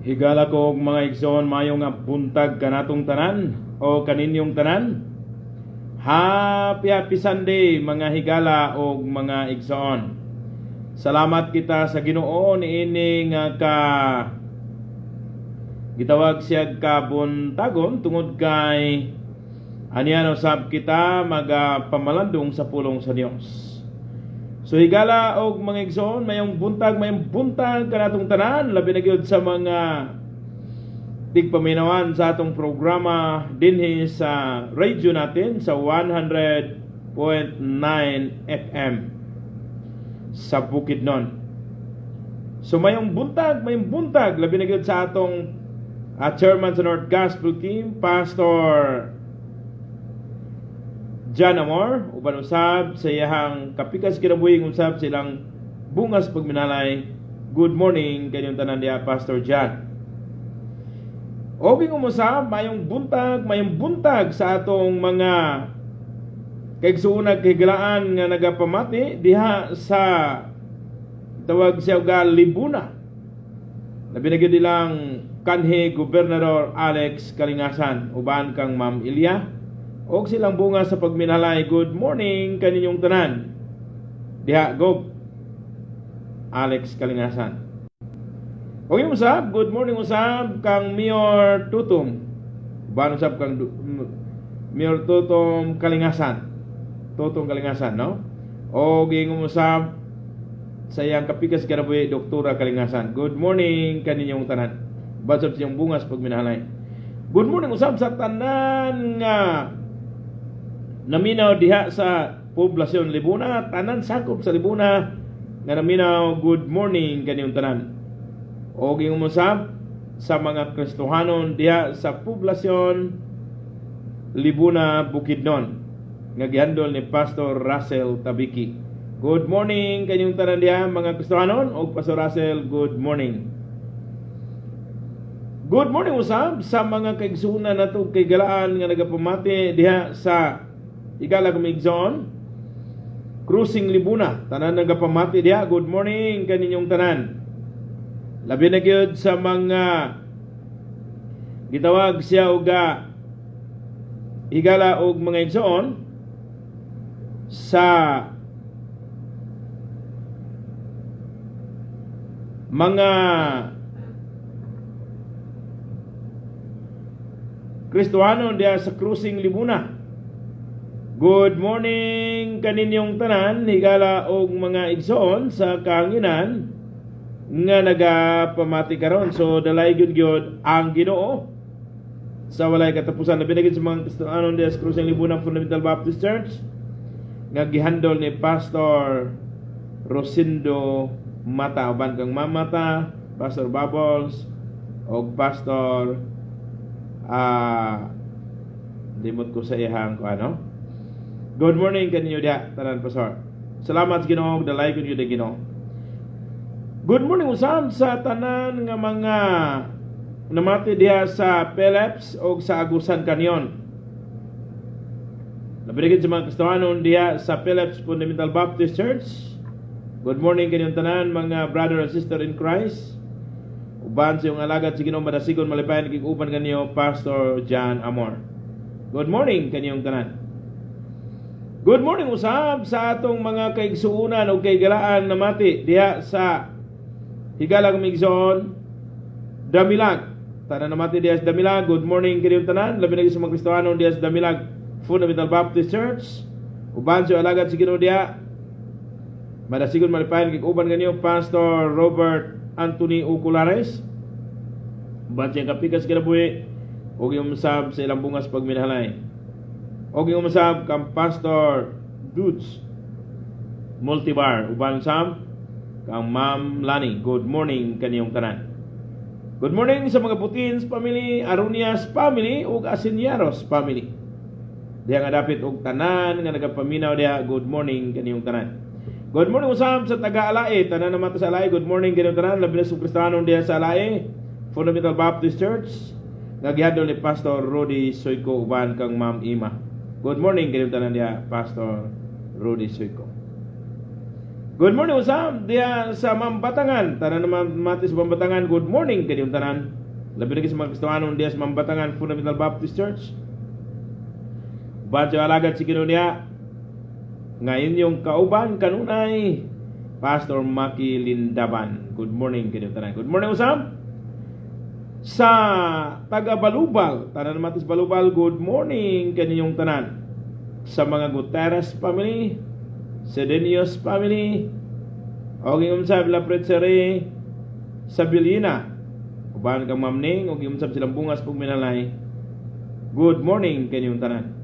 Higala ko og mga igsoon, maayong nga buntag kanatong tanan o kaninyong tanan. Happy happy Sunday, mga higala og mga igsoon. Salamat kita sa Ginoo niini nga ka gitawag siya kabuntagon tungod kay aniya usab kita magapamalandong sa pulong sa Dios. So higala og mga igsoon, mayong buntag kanatong tanan, labi na gyud sa mga tigpaminawan sa atong programa dinhi sa radio natin sa 100.9 FM sa Bukidnon. So mayong buntag, labi na gyud sa atong chairman sa North Gospel Team, Pastor John Amor, uban usab sa iyahang kapikas kinabuhi, usab silang bungas pagminalay. Good morning kanyong tanan diha, Pastor John. Og umusab, mayong buntag sa atong mga kaigsuonan kahigalaan nga nagapamati diha sa tawag siya og Libuna. Labi na gyud ilang kanhi Gobernador Alex Kalingasan uban kang Ma'am Ilya og silang bunga sa pagminalay. Good morning kaninyong tanan diha, Gob Alex Kalingasan. Og yung usab, good morning usab kang Mayor Tutum, uban usab kang Mayor Tutum Kalingasan, Tutong Kalingasan, no? Og yung usab sa iyang kapikas kinabuhi, Doktora Kalingasan. Good morning kaninyong tanan. Uban sab siyang bungas pagminahalay. Good morning usab sa tanan nga naminaw diha sa poblasyon Libuna, tanan sakop sa Libuna nga naminaw, good morning kaninyong tanan. Og yung usab sa mga Kristohanon diha sa poblasyon Libuna, Bukidnon nga gihandol ni Pastor Russell Tabiki. Good morning kanyong tanan diha, mga Kristohanon ug Pastor Russell, good morning. Good morning usab sa mga kaigsuonan nato kahigalaan nga nagapamati diha sa Higala Kumigzon Cruising Libuna, tanan nagapamati diha, good morning kaninyong tanan. Labi na gyud sa mga gitawag siya og higala og mga igsoon sa mga Kristohano diha sa Cruising Libuna. Good morning kaninyong tanan, higala og mga igsoon sa kahanginan nga nagapamati karon. So dalay gyud gyud ang Ginoo sa walay katapusan. Labi na gyud sa mga Kristohanon diha sa Cruising Libuna Fundamental Baptist Church nga gihandol ni Pastor Rosindo Mata uban kang Mamata, Pastor Bubbles og Pastor limot ko sa iyang ko ano. Good morning kaninyo diha tanan, Pastor. Salamat sa Ginoo, dalay kun gyud ang Ginoo. Good morning usab sa tanan nga mga namati diha sa Philips og sa Agusan Canyon. Labi na gyud sa mga Kristohanon diha sa Philips Fundamental Baptist Church. Good morning kaninyong tanan, mga brother and sister in Christ. Uban sa iyong alagad sa Ginoo, madasigon malipayon kig uban kanyo, Pastor John Amor. Good morning kaninyong tanan. Good morning usab sa atong mga kaigsuonan o kahigalaan namati diha sa Higala Kumigson Damilag. Tanan namati diha sa Damilag, good morning kaninyong tanan. Labi na gyud sa mga Kristiyano diha sa Damilag Fundamental Baptist Church. Uban sa alagad sa Ginoo diha, madasigon malipayon kig uban kanyo, Pastor Robert Anthony Oculares. Uban sa kapikas kinabuhi ug yung usab sa ilang bungas pagminahalay. Og yung usab kang Pastor Dudes Multibar uban usab kang Ma'am Lani. Good morning kaniyong tanan. Good morning sa mga Putins family, Arunias family ug Asinyaros family. Diha nga dapit og tanan nga nagapaminaw diha, good morning kaniyong tanan. Good morning usab sa taga Alae, tanan naman sa Alae, good morning kaniyong tanan, labi na sa Kristiyano diha sa Alae Fundamental Baptist Church nga gihandol ni Pastor Rudy Soyko uban kang Ma'am Ima. Good morning kaniyong tanan diha, Pastor Rudy Soyko. Good morning usab diha sa Mambatangan. Tanan namati sa Mambatangan, good morning kanyong tanan. Labi na sa mga Kristohanon diha sa Mambatangan Fundamental Baptist Church. Uban sa alagad si Ginoo niya nga inyong kauban kanunay, Pastor Maki Lindaban. Good morning kanyong tanan. Good morning usab sa taga Balubal, tanan namati sa Balubal, good morning kaninyong tanan. Sa mga Gutierrez family, Sedenios family, og ingon sa La Pretsere sa Bilina. Uban kang Ma'am Ning og ingon silang bungas pug minalay. Good morning kaninyong tanan.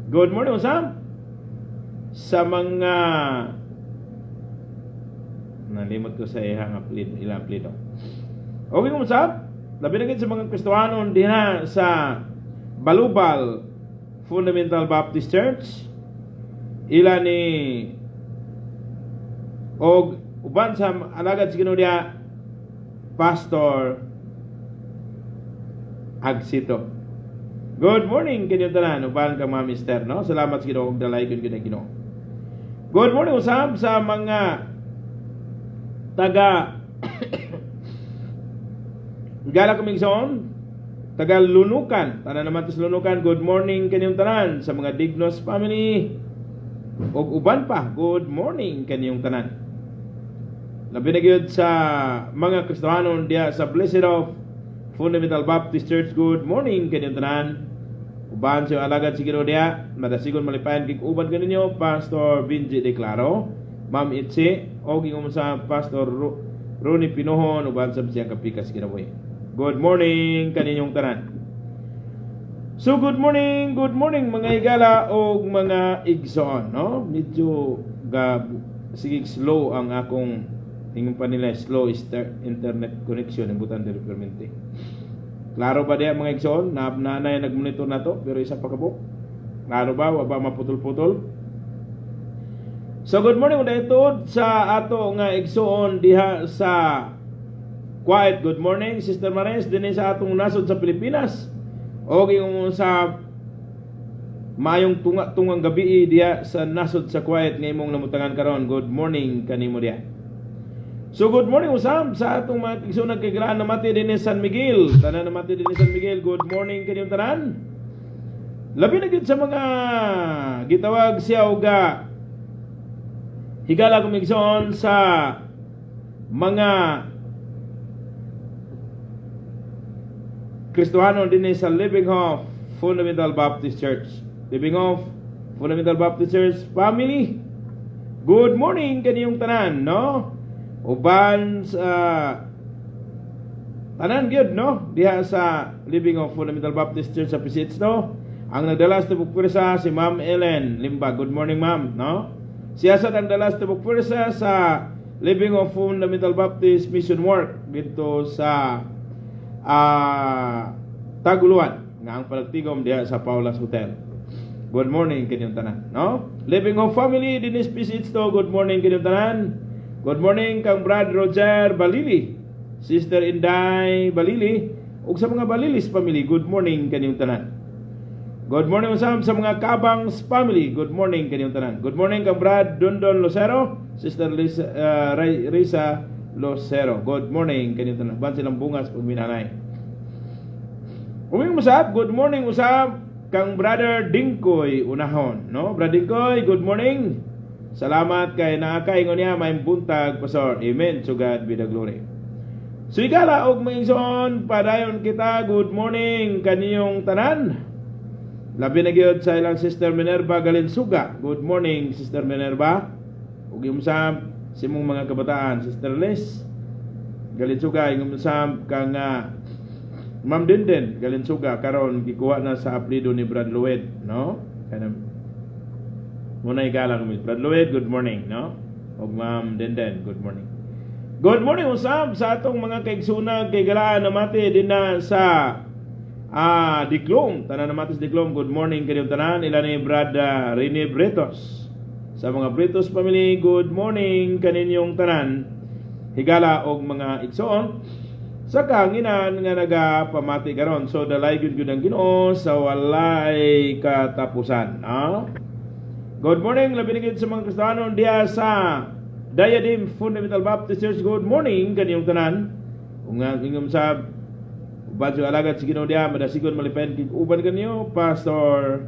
Good morning usab sa mga, nalimot ko sa ihang apelido, ilang apelido. Okay, usab, labi na sa mga Kristohanon diha sa Balubal Fundamental Baptist Church, ila ni og uban sa alagad sa Ginoo diha, Pastor Agsito. Good morning kanyong tanan, uban kang mga mister, no? Salamat sa Ginoo ug dalay gyud Ginoo. Good morning usab sa mga taga Gala Kumingson, taga Lunukan, tanan namati sa Lunukan, good morning kanyong tanan. Sa mga Dignos family ug uban pa, good morning kanyong tanan. Labi na gyud sa mga Kristohanon diha sa Blessed of Fundamental Baptist Church, good morning kanyong tanan. Uban sa alagad si Ginoo diha, madasigon malipayan kig uban kaninyo, Pastor Benji Declaro, Ma'am Itzi, og ingon sa Pastor Ronnie Pinuhon, uban sa siyang kapikas kinabuhi. Good morning kaninyong tanan. So good morning mga higala og mga igsoon, no? Medyo ga sige slow ang akong, ingon pa nila, slow internet connection ang butan diri permente. Klaro ba diya, mga igsoon? Na nanay nagmonitor na to pero isa pa kabuok. Klaro ba? Wa ba maputol-putol? So good morning uday sa ato nga igsoon diha sa Quiet. Good morning, Sister Mares, dinhi sa atong nasod sa Pilipinas. O yung sa mayong tunga-tungang gabi diha sa nasod sa Kuwait nga imong namutangan karon. Good morning kanimo diha. So good morning usab sa atong mga igsoon nagkagilaan namati dinhi San Miguel. Tanan namati dinhi San Miguel. Good morning kaninyong tanan. Labi na gyud sa mga gitawag siya uga higala kong igsoon sa mga Kristohano dinhi sa Living Hope Fundamental Baptist Church. Living Hope Fundamental Baptist Church family. Good morning kaniyong tanan, no? Uban sa tanan gyud, no? Diha sa Living Hope Fundamental Baptist Church sa PCH, no? Ang nagdala sa tibok pwersa si Ma'am Ellen Limba. Good morning, ma'am, no? Siya sa nagdala sa tibok pwersa sa Living Hope Fundamental Baptist Mission Work dito sa Taguluan nga ang palagtigom diha sa Paula's Hotel. Good morning kanyong tanan, no? Living Hope Family dinis PCH to, good morning kanyong tanan. Good morning kang Brad Roger Balili, Sister Inday Balili, ug sa mga Balilis family, good morning kanyong tanan. Good morning usab sa mga Kabangs family, good morning kanyong tanan. Good morning kang Brad Dondon Lucero, Sister Lisa, Risa Lucero. Good morning kanyong tanan. Ban silang bungas pag minanay. Uming usab, good morning usab kang Brother Dingkoy Unahon, no? Brother Dingkoy, good morning. Salamat kay naa kay niya may buntag, Pastor. Amen. To God be the glory. So higala og mga igsoon, padayon kita. Good morning kaniyong tanan. Labi na gyud sa ilang Sister Minerva Galinsuga. Good morning, Sister Minerva. Ug yung sa simong mga kabataan, Sister Liz Galinsuga, yung sa kang Ma'am Dinden Galinsuga, karon gikuha na sa apelyido ni Brad Lloyd, no? Kanang muna igalang mi Brad Lloyd, good morning, no? Ug Ma'am Dinden, good morning. Good morning usab sa atong mga kaigsunan kay galaan namati din na sa Diklong, tanan namati sa Diklong, good morning kanyong tanan. Ila ni Brad Rene Bretos. Sa mga Bretos family, good morning kaninyong tanan. Higala og mga igsoon sa kanginan nga nagapamati karon. So dalay gyud gyud ang Ginoo sa walay katapusan. Ah? Good morning labi na gyud sa mga Kristiyano diha sa Diadem Fundamental Baptist Church. Good morning kaniyong tanan. Ug ang ingom sa uban sa alagad sa Ginoo diha, madasigon malipayon kig uban kaniyo, Pastor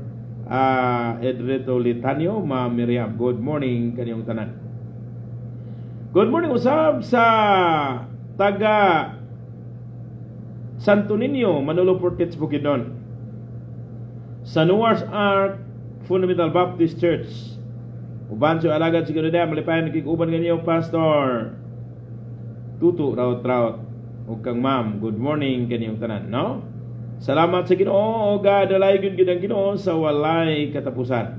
Edreto Litanio, Ma'am Miriam. Good morning kaniyong tanan. Good morning usab sa taga Santo Niño, Manolo Fortich, Bukidnon. Sa Noah's Ark Fundamental Baptist Church. Uban sa alagad sa Ginoo diha, malipayon kig uban kaniyo, Pastor Tutu Raut Raut ug kang ma'am. Good morning kaniyong tanan, no? Salamat sa Ginoo ug dalaygon gyud ang Ginoo sa walay katapusan.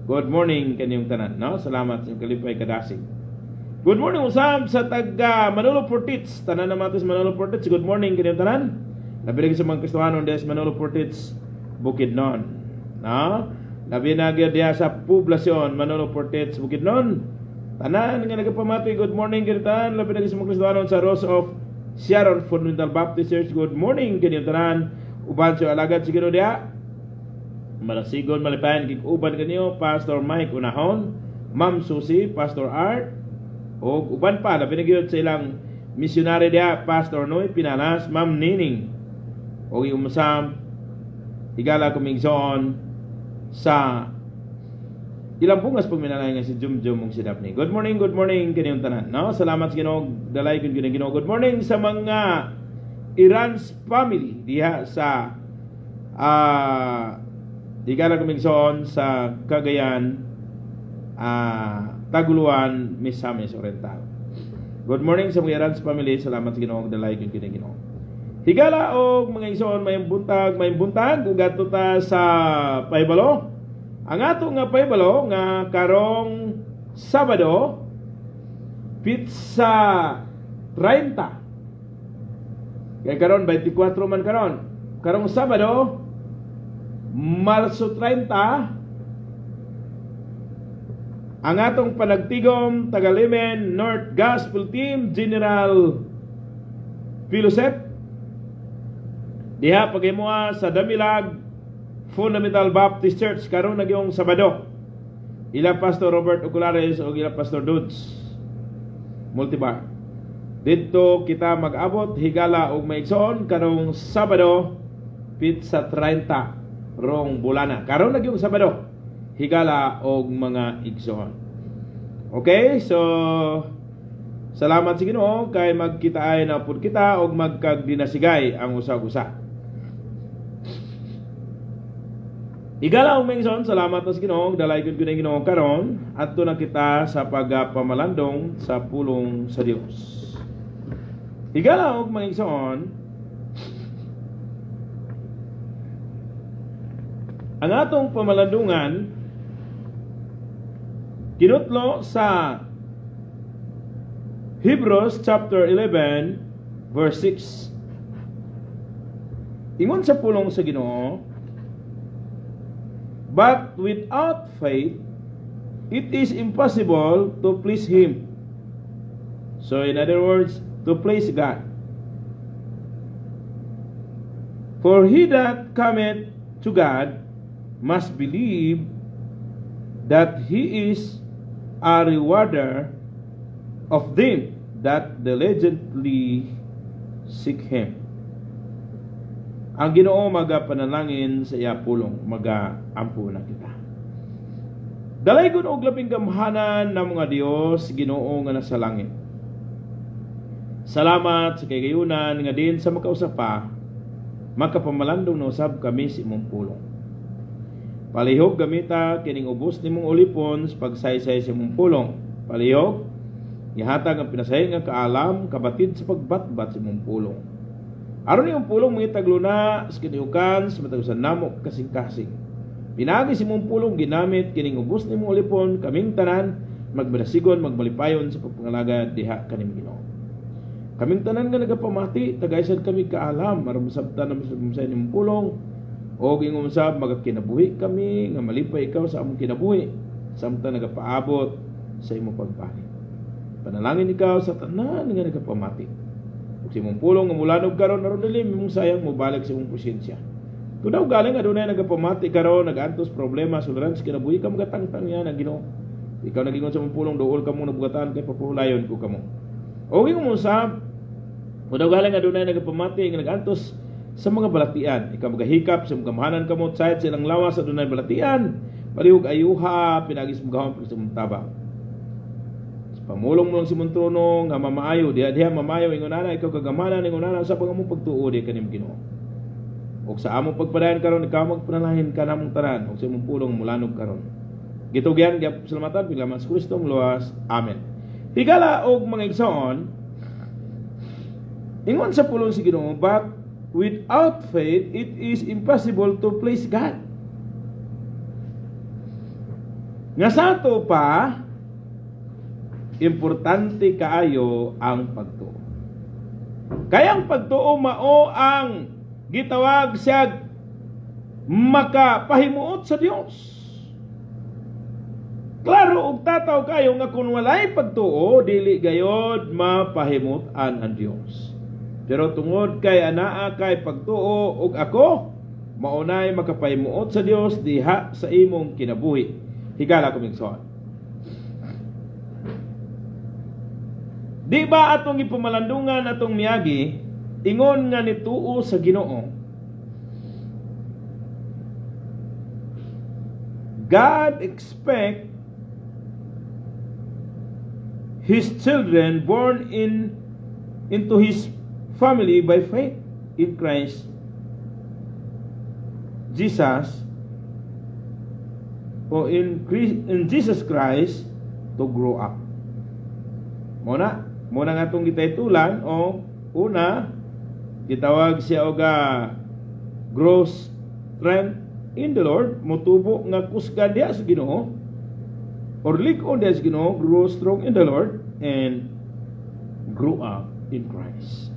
Good morning kaniyong tanan, no? Salamat sa inyong kalipay kadasig. Good morning usab sa taga Manolo Fortich. Tanan na matis Manolo Fortich. Good morning kaniyong tanan. Labi lagi sa mga Kristohanon diha sa Manolo Fortich, Bukidnon. No? Labi na gyud diha sa poblasyon Manolo Fortich, Bukidnon. Tanan nga nagapamati, good morning kaniyong tanan. Labi na gyud sa mga Kristohanon sa Rose of Sharon Fundamental Baptist Church. Good morning kaniyong tanan. Uban sa alagad sa Ginoo diha. Malasigon malipayan kig uban kaniyo, Pastor Mike Unahon, Ma'am Susie, Pastor Art, ug uban pa, labi na gyud sa ilang missionary diha, Pastor Noy Pinalas, Ma'am Nining, ug umusam higala kumigsoon sa ilang bungas pagminalay nga si Jumjum ug si Daphne. Good morning kaniyong tanan. No? Salamat sa Ginoo, dalay gud gyud ang Ginoo. Good morning sa mga Iran's family diha sa higala kumigsoon sa Cagayan, Taguluan, Misamis Oriental. Good morning sa mga Iran's family. Salamat sa Ginoo, dalay gyud ang Ginoo. Higala og mga igsoon, mayong buntag ug adto ta sa pahibalo. Ang ato nga pahibalo nga karong Sabado, petsa 30. Kay karon 24 man karon. Karong Sabado, Marso 30, ang atong panagtigom Tagalimen North Gospel Team General Fellowship diha paghimuha sa Damilag Fundamental Baptist Church karon nagyong Sabado. Ila Pastor Robert Oculares o ila Pastor Dudes Multibar. Didto kita mag-abot, higala og maigsoon, karong Sabado, petsa 30 rong bulana. Karon nagyong Sabado, higala og mga igsoon. Okay, so salamat sa Ginoo kay magkitaay na pud kita og magkagdinasigay ang usag-usa. Higala og mga igsoon, salamat na sa Ginoo, dalay gud ang Ginoo karon. Adto na kita sa pagpamalandong sa pulong sa Dios. Higala og mga igsoon, ang atong pamalandungan kinutlo sa Hebrews chapter 11 verse 6. Ingon sa pulong sa Ginoo, "But without faith it is impossible to please Him." So in other words, to please God. "For he that cometh to God must believe that He is a rewarder of them that diligently seek Him." Ang Ginoo magapanalangin sa iya pulong, magaampo na kita. Dalaygon og labing gamhanan na mga Dios, Ginoo nga nasa langit. Salamat sa kagayunan nga din sa makausap pa, makapamalandong na usab kami sa imong pulong. Palihog gamita kining ubos nimong ulipon sa pagsaysay sa imong pulong. Palihog ihatag ang pinasahi nga kaalam kabatid sa pagbatbat sa imong pulong. Aron imong pulong mangitagluna sa kiniukan sa matag usa namo kasing-kasing. Pinaagi sa imong pulong ginamit kining ubos nimong ulipon, kaming tanan magmadasigon, magmalipayon sa pagpangalagad diha kanim Ginoo. Kaming tanan nga nagapamati, tagaysan kami kaalam aron masabtan namo sa imong pulong o ingon usab magakinabuhi kami nga malipay ikaw sa among kinabuhi samtang nagapaabot sa imong pagbalik. Panalangin ikaw sa tanan nga nagapamati. Ug sa imong pulong nga mulanog karon aron dili imong sayang mobalik sa imong presensya. Kung daw galing adunay nagapamati karon nag-antos problema suliran sa kinabuhi ka magatangtang niya ng Ginoo. Ikaw nagingon sa imong pulong, duol kamo nabugatan kay papuhulayon ko kamo. O ingon mo sa Mudaw nga adunay nagapamati nga nagantos sa mga balatian. Ikaw magahikap sa mga kamo sayad sa ilang lawas adunay balatian. Palihog ayuha pinaagi sa gahom sa imong tabang. Pamulong mo lang sa imong trono nga mamaayo diha diha mamayo ingon ana ikaw kagamanan ingon ana sa pag among pagtuo di kanim Ginoo. Ug sa among pagpadayon karon, ikaw magpanalahin kanamong tanan ug sa imong pulong mulanog karon. Gitugyan gyap salamatan piglaman sa Kristo luwas. Amen. Higala og mga igsoon, ingon sa pulong si Ginoo, "But without faith it is impossible to please God." Nga sa ato pa, importante kaayo ang pagtuo. Kaya ang pagtuo mao ang gitawag siya makapahimuot sa Dios. Klaro og tataw kayo nga kung walay pagtuo, dili gayod mapahimutan ang Dios. Pero tungod kay anaa kay pagtuo og ako, maunay makapahimuot sa Dios diha sa imong kinabuhi. Higala kumigsoon. Di ba atong ipamalandungan atong miagi ingon nga nituo sa Ginoo? God expect His children born in into His family by faith in Christ Jesus o in Jesus Christ to grow up. Mo na nga atong gitaytulan o una gitawag siya og grow strength in the Lord, motubo nga kusgan diha sa Ginoo or lig-on diha sa Ginoo, grow strong in the Lord and grow up in Christ.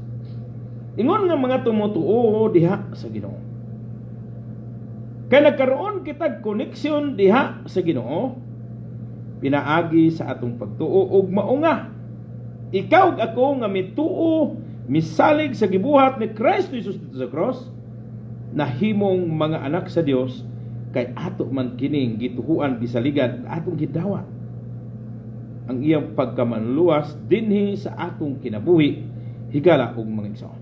Ingon nga mga tumutuo diha sa Ginoo. Kay nagkaroon kitag koneksyon diha sa Ginoo pinaagi sa atong pagtuo ug maunga. Ikaw ug ako nga mituo, misalig sa gibuhat ni Kristo Jesus dito sa cross, nahimong mga anak sa Dios kay ato man kining gituhuan, gisaligan, atong gidawat ang iyang pagkamanluwas dinhi sa atong kinabuhi. Higala og mga igsoon.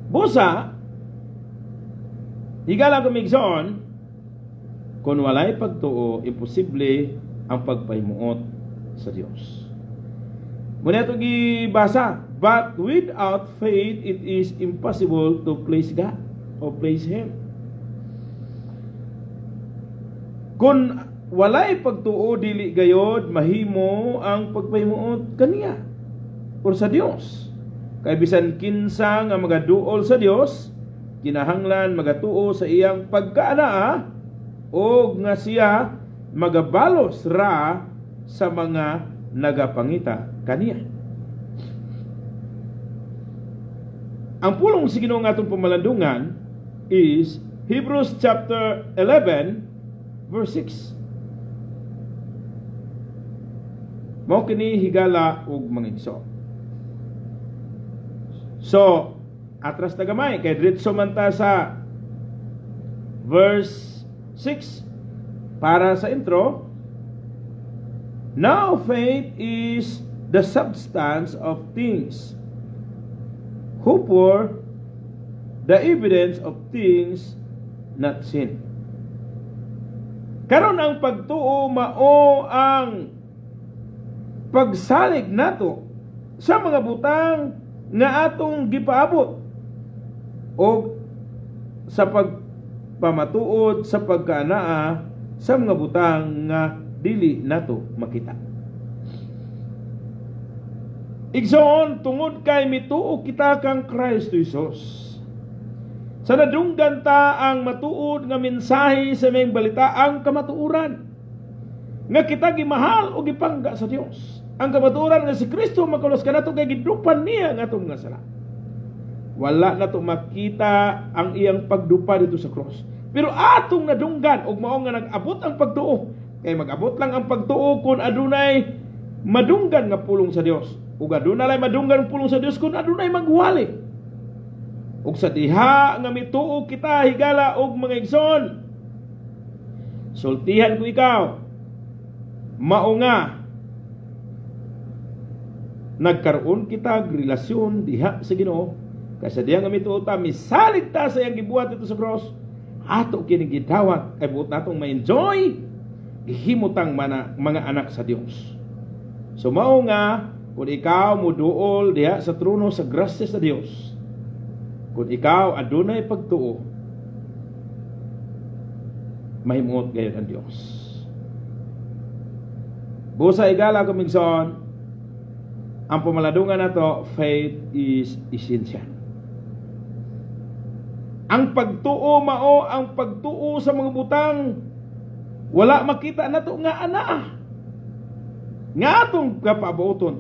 Busa, higala og mga igsoon, kung walay pagtuo, imposible ang pagpahimuot sa Dios. Muna ito gibasa, "But without faith it is impossible to please God or please Him." Kung walay pagtuo, dili gayod mahimo ang pagpahimuot kaniya or sa Dios. Kay bisan kinsa nga magaduol sa Dios, kinahanglan magatuo sa iyang pagkaanaa og nga siya magabalos ra sa mga nagapangita kaniya. Ang pulong sa Ginoo nga atong pamalandungan is Hebrews chapter 11 verse 6. Mao kini, higala ug mga igsoon. So, atras ta gamay kay diretso man ta sa verse 6 para sa intro. "Now faith is the substance of things hoped for, the evidence of things not seen." Karon ang pagtuo mao ang pagsalig nato sa mga butang nga atong gipaabot o sa pagpamatuod sa pagkaanaa sa mga butang nga dili nato makita. Igsoon, tungod kay mituo kita kang Kristo Jesus, sa nadunggan ta ang matuod nga mensahe sa maayong balita, ang kamatuoran nga kita gimahal o gipangga sa Dios. Ang kamatuoran nga si Kristo makaluwas kanato kay gidupan niya ang atong mga sala. Wala nato makita ang iyang pagdupa dito sa cross. Pero atong nadunggan og mao nga nag-abot ang pagtuo. Kay mag-abot lang ang pagtuo kung adunay madunggan nga pulong sa Dios. Ug adunay madunggan pulong sa Dios kung adunay magwali. Ug sa diha nga mituo kita, higala og mga igsoon, Sultihan ko ikaw, mao nga nagkaroon kita relasyon diha sa Ginoo, kay sa diha nga mituo ta, misalig ta sa iyang gibuhat dito sa cross, ato kini gidawat kay buot natong ma-enjoy, gihimutang mana, mga anak sa Dios. So mao nga kung ikaw muduol diha sa trono sa grasya sa Dios, kung ikaw adunay pagtuo, mahimuot gayon ang Dios. Busa, higala, kumigsoon, ang pamalandungan nato, faith is essential. Ang pagtuo mao ang pagtuo sa mga butang wala makita nato nga anaa. Nga atong kapabuoton.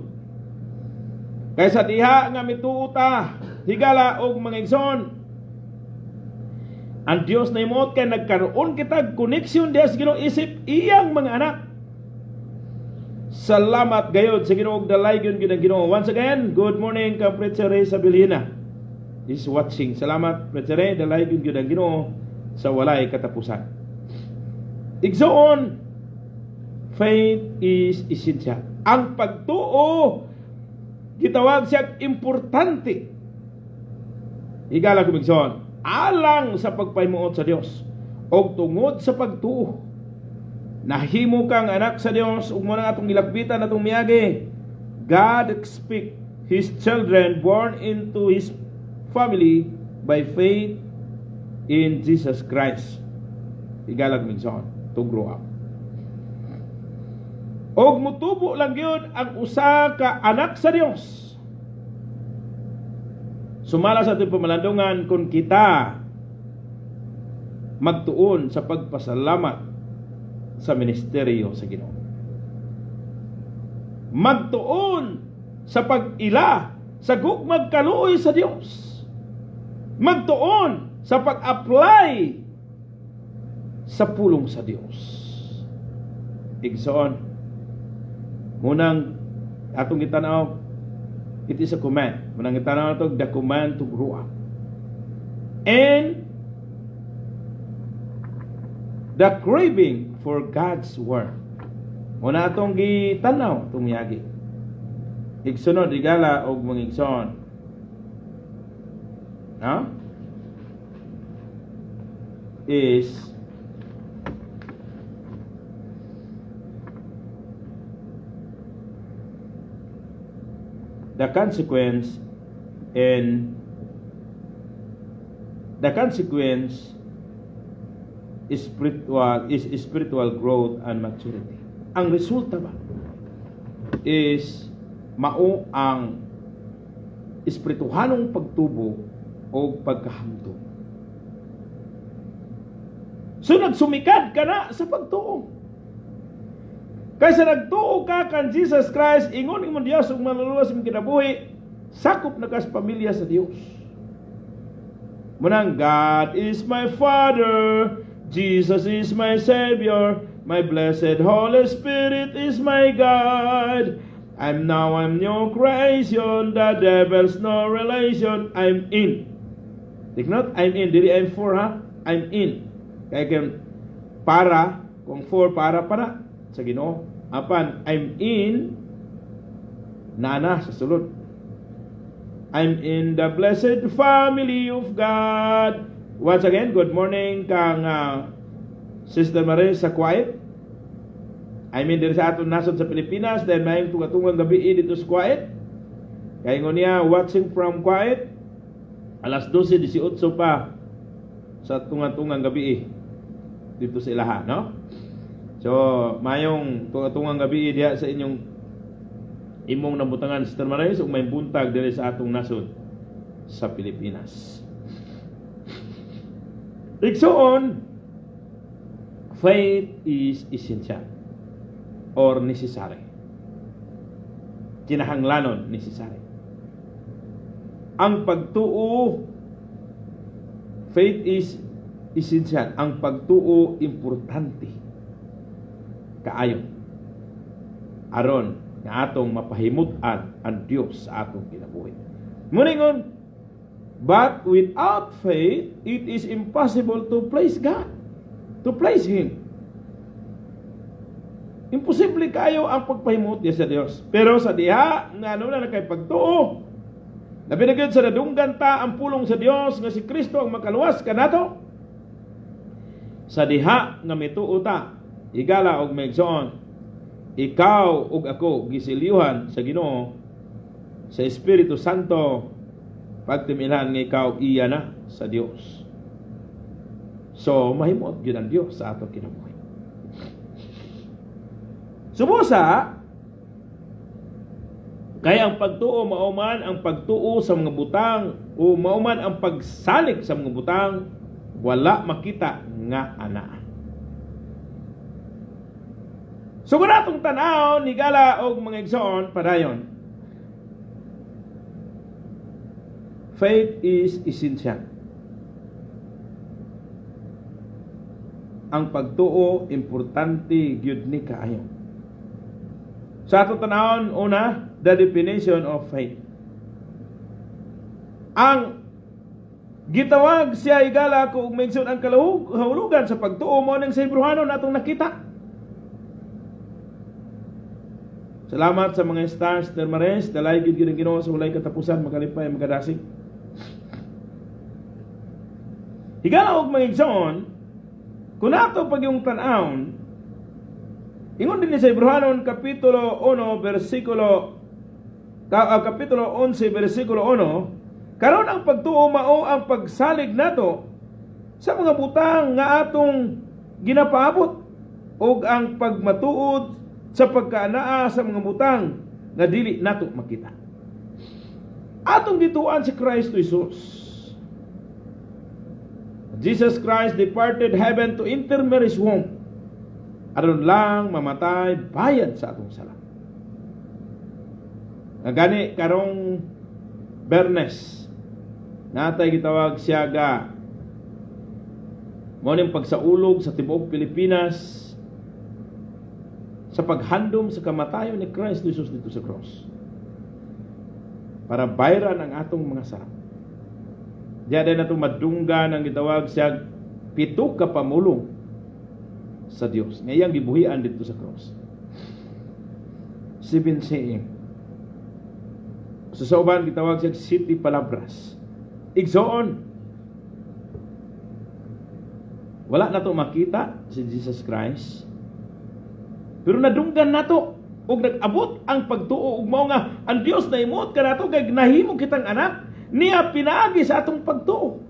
Kaysa diha nga mituo ta, higala og mga igsoon, ang Dios na himuot kay nagkaroon kita connection diha sa Ginoo isip iyang mga anak. Salamat gayod sa Ginoo, dalaygon gyud ang Ginoo. Once again, good morning kang Preacher Ray Sabilina is watching. Salamat, Preacher Ray, dalaygon gyud ang Ginoo sa walay katapusan. Igsoon, faith is essential. Ang pagtuo gitawag siya importante. Higala, kumigsoon, alang sa pagpahimuot sa Dios og tungod sa pagtuo nahimo kang anak sa Dios. Ug mao atong gilakbitan atong miagi, God expect His children born into His family by faith in Jesus Christ, higala, kumigsoon, to grow up. Og mutubo lang gyud ang usa ka anak sa Dios sumala sa atong pamalandungan kung kita magtuon sa pagpasalamat sa ministeryo sa Ginoo, magtuon sa pag-ila sa gugmag kaluoy sa Dios, magtuon sa pag-apply sa pulong sa Dios. Igsoon, munang atong gitanaw, it is a command. Munang gitanaw nato the command to grow up and the craving for God's word. Muna atong gitanaw itong miagi. Igsunod, higala og mga igsoon, no? Is the consequence, and the consequence is spiritual growth and maturity. Ang resulta ba is mao ang espirituhanong pagtubo o pagkahamtong. So nagsumikad ka na sa pagtuo. Kaysa nagtuo ka kan Jesus Christ, ingon imong Dios ug manluluwas imong kinabuhi, sakop na ka sa pamilya sa Dios. Munang God is my Father, Jesus is my Savior, my blessed Holy Spirit is my guide. I'm new creation, the devil's no relation, I'm in. Take note, I'm in. Dili I'm for, ha? I'm in. Kaya kung para, kung for, para para sa Ginoo. Apan, I'm in, nana sa sulod. I'm in the blessed family of God. Once again, good morning kang Sister Marie sa Kuwait. I mean, diri sa atong nasod sa Pilipinas, dahil mayong tunga-tungang gabi dito sa Kuwait. Kaya niya, watching from Kuwait, alas 12:18 pa sa tunga-tungang gabi dito sa ilaha, no? So, mayong tunga-tungang gabi diha sa inyong imong nabutangan, Sister Marie, ug may buntag diri sa atong nasod sa Pilipinas. Igsoon, faith is essential or necessary. Kinahanglanon, necessary. Ang pagtuo, faith is essential. Ang pagtuo, importante kaayo. Aron nga atong mapahimut-an ang Dios sa atong kinabuhi. Muningon, but without faith, it is impossible to please God, to please Him. Imposible kayo ang pagpahimuot niya sa Dios. Pero sa diha nga ano na kay pagtuo, labi na gyud sa nadunggan ta ang pulong sa Dios nga si Kristo ang makaluwas kanato. Sa diha nga mituo ta, higala og maigsoon, ikaw ug ako giselyuhan sa Ginoo sa Espiritu Santo, pagtimilan nga ikaw iya na sa Dios. So mahimuot gyud ang Dios sa atong kinabuhi. Subusa kay ang pagtuo mao man ang pagtuo sa mga butang o mao man ang pagsalig sa mga butang wala makita nga ana. So kung atong tan-aw, higala og mga igsoon, padayon. Faith is essential. Ang pagtuo importante gyud ni kaayo. Sa atong tan-awon una, the definition of faith. Ang gitawag siya, higala ko ug maigsoon, ang kahulugan sa pagtuo mo ng sa Hebreohanon atong nakita. Salamat sa mga stars, Termares, dalay gyud gyud ang Ginoo sa walay katapusan, makalipay, makadasig. Higala og mga igsoon, kung ato pag yung tan-awon, ingon din sa Hebreohanon kapitulo 1 bersikulo kapitulo 11 bersikulo 1, karon ang pagtuo mao ang pagsalig nato sa mga butang nga atong ginapaabot ug ang pagmatuod sa pagkaanaa sa mga butang nga dili nato makita. Atong gituan si Kristo Jesus. Jesus Christ departed heaven to enter Mary's womb aron lang mamatay bayad sa atong sala. Nga gani karong Bernes natay gitawag siya ga mao ning pagsaulog sa tibuok Pilipinas sa paghandom sa kamatayon ni Kristo Jesus dito sa cross para bayran ang atong mga sala. Diya din natong madunggan ang gitawag siya pito ka pamulong sa Dios nga iyang gibuhian dito sa cross. Seven saying. Sa uban gitawag siya siete palabras. Igsoon, wala na to makita si Jesus Christ, pero nadunggan nato ug nag-abot ang pagtuo ug mao nga ang Dios nahimuot kanato kay nahimo kitang anak niya pinaagi sa atong pagtuo.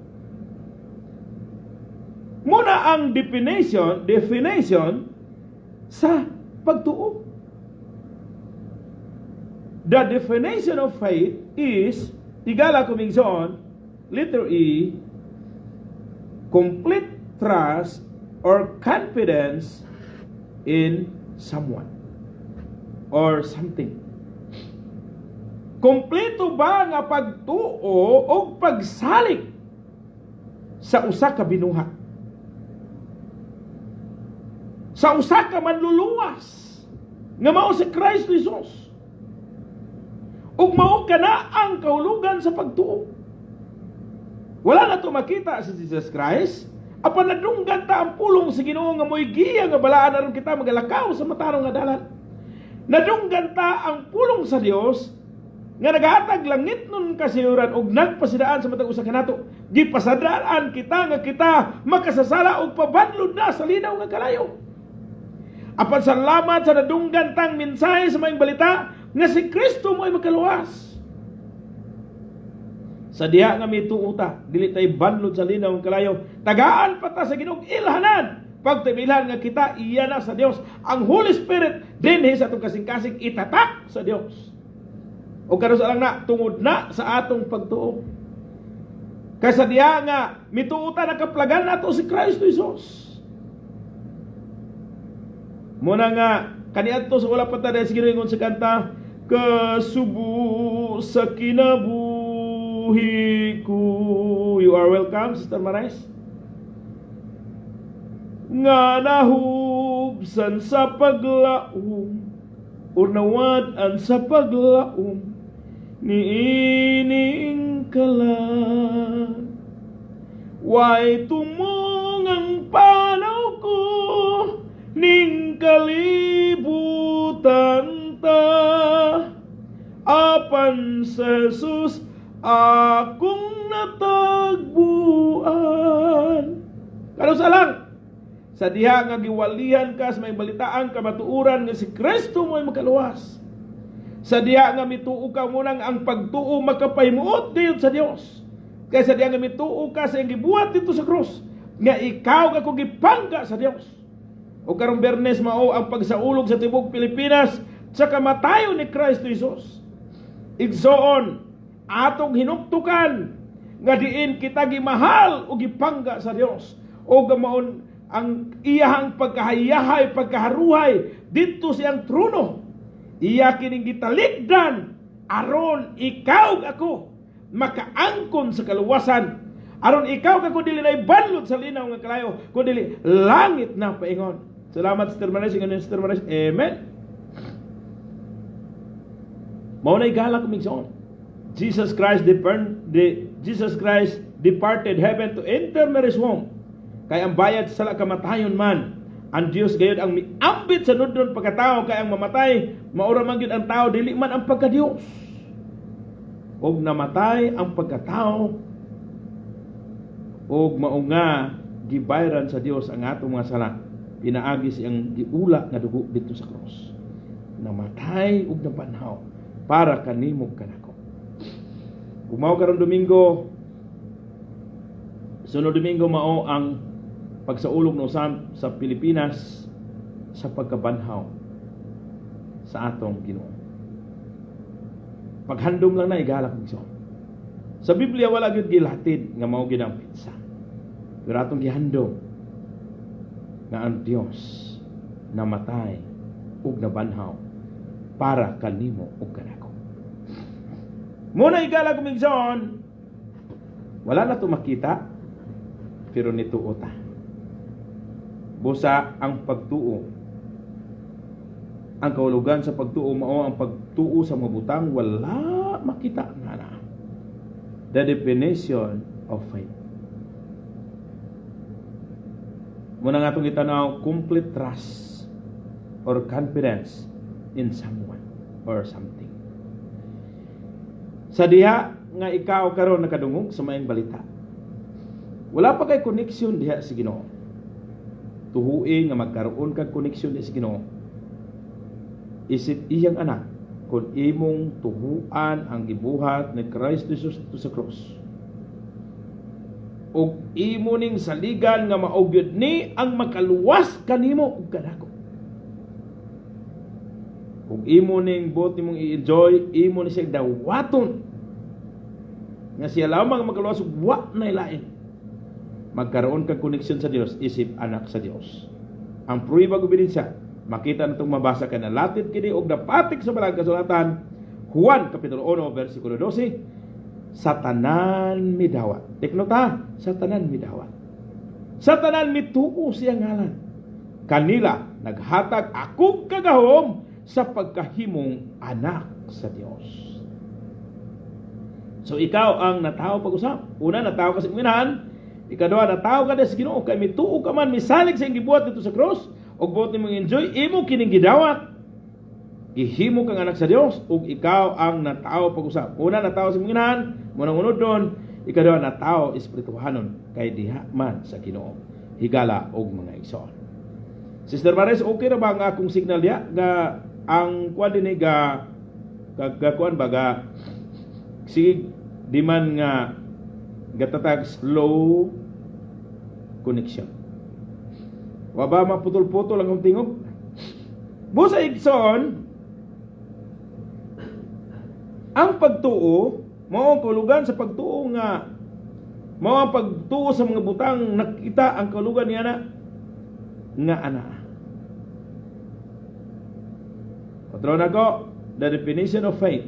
Muna ang definition sa pagtuo. The definition of faith is, higala ko migsoon, letter E, complete trust or confidence in someone or something. Kompleto ba nga pagtuo o pagsalig sa usa ka binuhat? Sa usa ka manluluwas nga mao si Kristo Jesus. Ug mao kana ang kahulugan sa pagtuo. Wala na to makita si Jesus Christ, apan nadunggan ta ang pulong sa Ginoo nga mo'y giya nga balaan aron kita magalakaw sa matarong nga dalan. Nadunggan ta ang pulong sa Dios nga nagahatag langit nun kasiguran og nagpasidaan sa matag usa kanato. Gipasadaan kita nga kita makasasala og pabanlod na sa linaw nga kalayo. Apan salamat sa nadunggan tang mensahe sa maayong balita nga si Kristo mo'y makaluwas. Sa diha nga mituo ta, dili tay banlod sa linaw nga kalayo. Tagaan pa ta sa Ginoo ilhanan. Pagtibilhan nga kita iya na sa Dios. Ang Holy Spirit dinhi sa atong kasing-kasing itatak sa Dios. O karon sa lang na tungod na sa atong pagtuo. Kay sa diha nga mituo ta, nakaplagan nato si Kristo Jesus. Muna nga kaniadto sa wala pa ta dahil sa Ginoo sa kanta kasubo sa kinabuhi ko. You are welcome, Sister Mares. Nga nahubsan sa paglaom or nawad-an sa paglaom niining kalag. Way tumong ang panaw ko ning kalibutan. Uban sa Jesus akong natagbuan. Kanus-a lang sa diha nga giwalihan ka sa maayong balitaan, kamatuoran nga si Kristo mo'y makaluwas. Sa diha nga mituo ka munang ang pagtuo makapahimuot gayud sa Dios. Kay sa diha nga mituo ka sa iyang gibuhat didto sa krus, nga ikaw ka kung gipangga sa Dios. O karong Biyernes, mao ang pagsaulog sa tibok Pilipinas sa kamatayon ni Kristo Jesus. Igsoon, atong hinuktukan nga diin kita gimahal o gipangga sa Dios o gamaon ang iyahang pagkahayahay, pagkaharuhay didto siyang trono. Iya kining gitalikdan aron ikaw ako makaangkon sa kaluwasan. Aron ikaw ako dili na ibanlot sa linaw nga kalayo, kundi langit na paingon. Salamat, Sister Maris, ingon Sister Maris. Amen. Mao na igalak, igsoon. Jesus Christ departed heaven to enter Mary's womb. Kay ang bayad sa sala kamatayon man. Ang Dios gayud ang miambit sa nudnon pagkatao, kay ang mamatay maura man gyud ang tao, dili man ang pagkadios. Og namatay ang pagkatao og mao nga gibayran sa Dios ang atong mga sala pinaagi siyang giula nga dugo didto sa cross. Namatay ug nabanhaw para kanimo, kanako. Kung mao karon Domingo, sunod Domingo mao ang pagsaulog no sa Pilipinas sa pagkabanhaw sa atong Ginoo. Paghandom lang na igalak, igsoon. Sa Biblia wala gyud gilatid nga mao gyud ang petsa. Pero atong gihandom nga ang Dios namatay ug nabanhaw para kanimo ug kanako. Muna igalak, igsoon, wala na to makita pero nituo ta. Busa ang pagtuo, ang kahulugan sa pagtuo mao ang pagtuo sa mga butang wala makita nga na. The definition of faith. Muna nga itong itanaw, complete trust or confidence in someone or something. Sa diha nga ikaw karon nakadungog sa maayong balita, wala pa kay connection diha sa Ginoo. Tuhui nga magkaroon kag connection diha sa Ginoo. Isip iyang anak, kung imong tuhuan ang gibuhat ni Christ Jesus sa cross ug imo ning saligan nga mao gyud ni ang makaluwas kanimo ug kanako. Ug imo ning buot nimong i-enjoy, imo ni siya dawaton nga siya lamang makaluwas ug wa na lain. Magkaroon kag connection sa Dios isip anak sa Dios. Ang pruweba ug ebidensya, makita natong mabasa ka na latid kini og napatik sa Balaan Kasulatan, Juan Kapitulo 1 versikulo 12, sa tanan midawat. Take note ha, sa tanan midawat. Sa tanan mituo siya ngalan. Kanila naghatag akong kagahom sa pagkahimong anak sa Dios. So ikaw ang natawo pag-usap. Una, natawo ka sa inahan. Ikaduha, natawo ka sa Ginoo kay mituo ka man, misalig sa iyang gibuhat didto sa cross ug buot nimong enjoy, imo kining gidawat. Gihimo kang anak sa Dios ug ikaw ang natawo pag-usap. Una, natawo sa imong inahan, munang unod doon. Ikaduha, natawo espirituhanon kay diha man sa Ginoo. Higala og mga igsoon. Sister Maris, okay ra ba ang akong signal diya? Ga ang kuan dinhi ga ga kuan ba, ga sige di man nga gatatag slow connection. Wa ba maputol-putol ang akong tingog? Busa, igsoon, ang pagtuo mao ang kahulugan sa pagtuo nga mao ang pagtuo sa mga butang nakita, ang kahulugan niya na nga ana. Patron ako, the definition of faith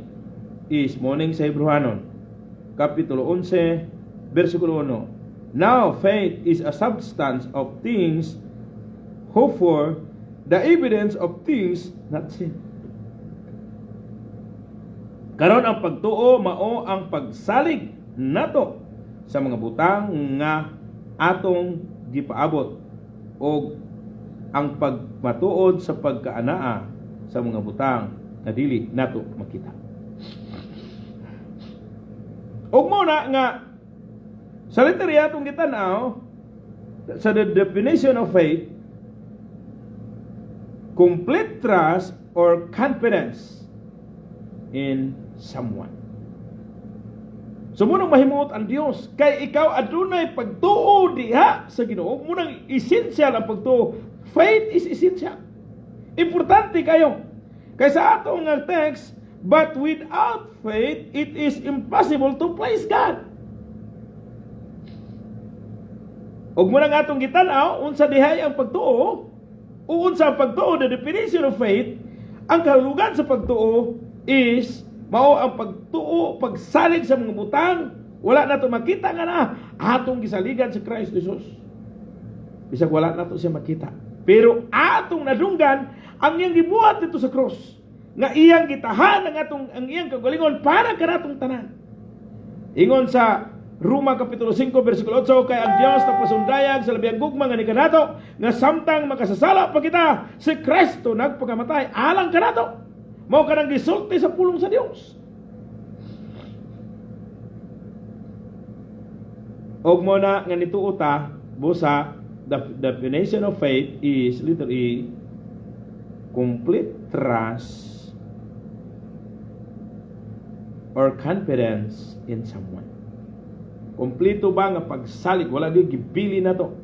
is morning sa Hebrewanon, Kapitulo 11, versikulo 1. Now, faith is a substance of things hoped for, the evidence of things not seen. Karon, ang pagtuo mao ang pagsalig nato sa mga butang nga atong gipaabot o ang pagmatuod sa pagkaanaa sa mga butang na dili nato makita. Ug mao na nga sa literally atong gitan-aw sa the definition of faith, complete trust or confidence in someone. So mao nang mahimuot ang Dios kay ikaw adunay pagtuo diha sa Ginoo. Mao nang essential ang pagtuo. Faith is essential. Importante kayo. Kay sa atong nga text, "But without faith it is impossible to please God." Ug mao nang atong gitan-aw unsa dihay ang pagtuo, o unsa ang pagtuo, the definition of faith, ang kahulugan sa pagtuo is mao ang pagtuo, pagsalig sa mga butang wala nato makita nga na atong gisaligan sa Christ Jesus. Bisag wala nato siya makita. Pero atong nadunggan ang iyang gibuhat dito sa cross, nga iyang gitahan ang iyang kagalingon para kanatong tanan. Ingon sa Roma Kapitulo 5 versikulo 8, kay ang Dios nagpasundayag sa labihang gugma nga ni kanato nga samtang makasasala pa kita, si Kristo nagpakamatay alang kanato. Mao kanang gisulti sa pulong sa Dios. Og mao na nga nituo ta, busa the definition of faith is literally complete trust or confidence in someone. Kompleto ba nga pagsalig, wala gyud gibili nato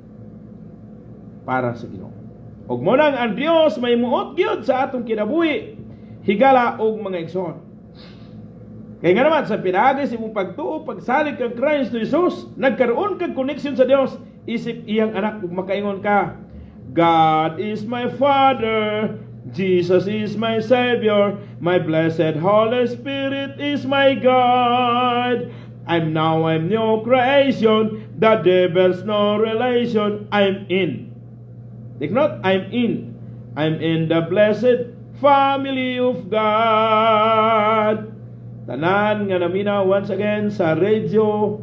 para sa Ginoo. Og mao nang ang Dios may muot gyud sa atong kinabuhi, higala og mga igsoon. Kay nga naman sa pinaagi sa imong pagtuo, pagsalig kang Kristo Jesus, nagkaroon kag connection sa Dios isip iyang anak ug makaingon ka, "God is my Father, Jesus is my Savior, my blessed Holy Spirit is my guide. I'm new creation, the devil's no relation, I'm in." Take note, I'm in. I'm in the blessed family of God. Tanan nga naminaw once again sa radio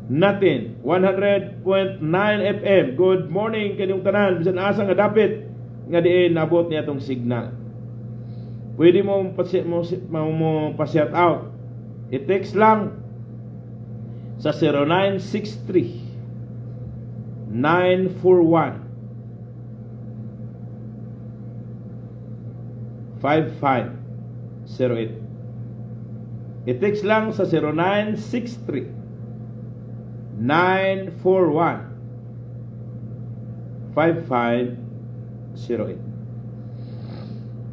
natin, 100.9 FM. Good morning kanyong tanan, bisan asa nga dapit nga diin nabot niya atong signal. Pwede mo pa-shout out. I-text lang sa 0963 941 5508. I-text lang sa 0963 941 5508.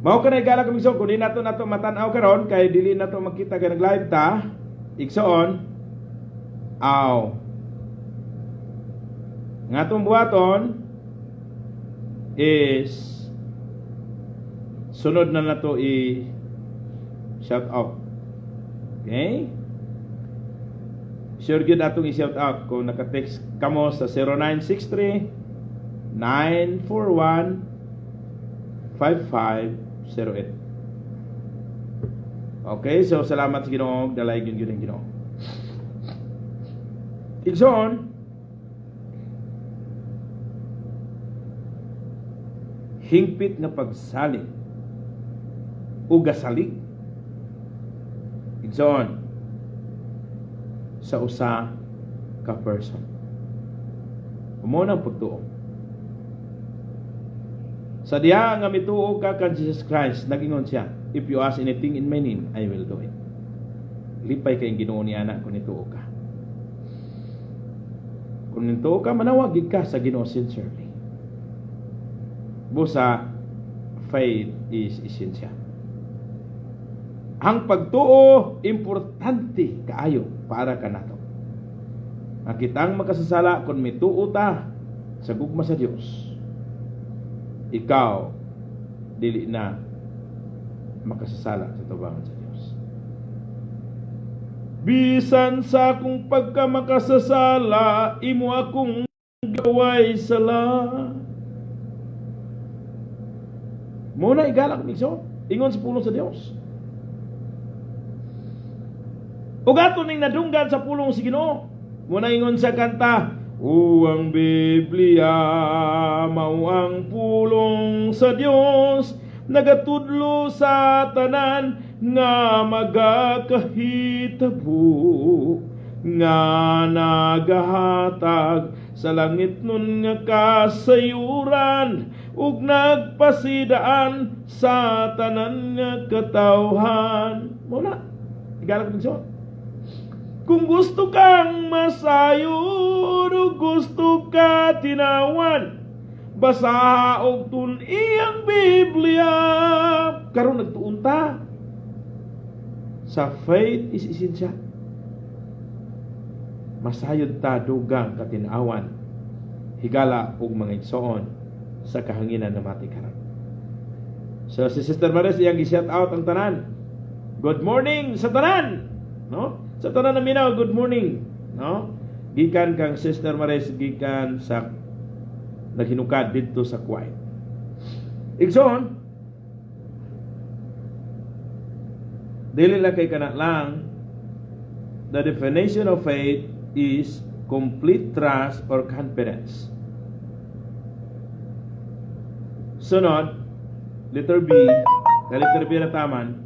Mao ka na igala kami, kung di nato matan-aw karon kay dili nato makita kay nag-live ta, igsoon, aw. Nga atong buhaton is sunod na nato i shout out. Okay? Sure gyud atong i-shout out kung naka-text kamo sa 0963 941 5508. Okay, so salamat sa Ginoo, dalay gyud gyud ang Ginoo. Igsoon, hingpit nga pagsalig o gasalig, igsoon, sa usa ka person. Mao nang pagtuo. Sa diha nga mituo ka kan Jesus Christ, nagingon siya, "If you ask anything in my name, I will do it." Lipay kay Ginoo ni ana kung nituo ka. Kung nituo ka, manawag ka sa Ginoo sincerely. Busa, faith is essential. Ang pagtuo, importante kaayo para kanato. Ang kitang makasasala, kung mituo ta sa gugma sa Dios, ikaw dili na makasasala sa tubangan sa Dios. Bisan sa akong pagkamakasasala, imo akong gaway sala. Mao na igalak igsoon. Ingon sa pulong sa Dios. Ug ato ning nadunggan sa pulong sa Ginoo. Mao na ingon sa kanta, "O ang Biblia, mao ang pulong sa Dios, nagatudlo sa tanan Nga magakahitabo, nga nagahatag sa langit nun nga kasayuran ug nagpasidaan sa tanan nga katawhan. Mao na, higala ug igsoon. Kung gusto kang masayod o gusto ka tinawan, basaha og tun-i ang Biblia. Karon nagtuon ta sa faith is essential. Masayod ta dugang katinawan, higala og mga igsoon, sa kahanginan na mati karon. So si Sister Maris, iyang gi-shout out ang tanan. Good morning sa tanan, no? Sa tanan na minaw, good morning, no? Gikan kang Sister Maris, gikan sa naghinukad didto sa Kuwait. Igsoon, dili lang kay kana lang, the definition of faith is complete trust or confidence. Sunod, letter B, kay letter B na taman,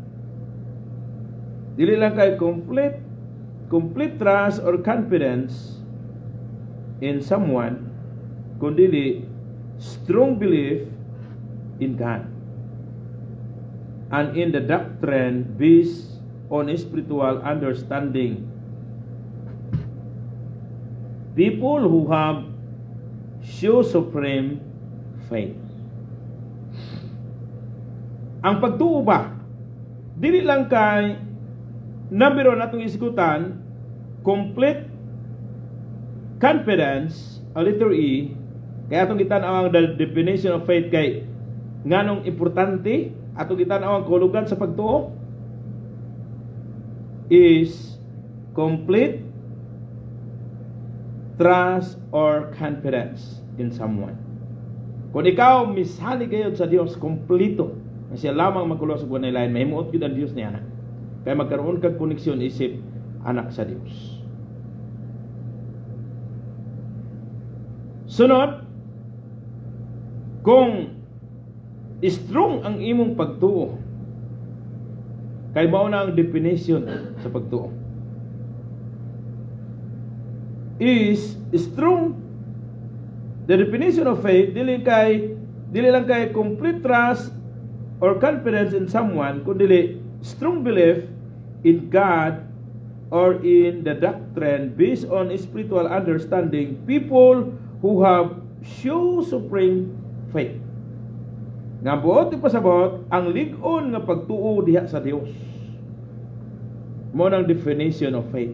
dili lang kay complete trust or confidence in someone, kundi strong belief in God and in the doctrine based on spiritual understanding. People who have show supreme faith. Ang pagtuo ba, dili lang kay number one atong isgutan, complete confidence, a letter E, kaya atong gitan-aw ang the definition of faith kay nganong importante atong gitan-aw ang kahulugan sa pagtuo is complete trust or confidence in someone. Kung ikaw misalig gayud sa Dios kompleto, nga siya lamang magkulos ug walay lain, mahimuot gyud ang Dios niya na. Kaya magkaroon kag koneksyon isip anak sa Dios. Sunod, kung strong ang imong pagtuo, kay mao na ang definition sa pagtuo. Is strong. The definition of faith dili lang kay complete trust or confidence in someone, kundi strong belief in God or in the doctrine based on spiritual understanding. People who have show supreme faith. Nga buot ipasabot ang lig-on nga pagtuo diha sa Dios. Mao nang definition of faith.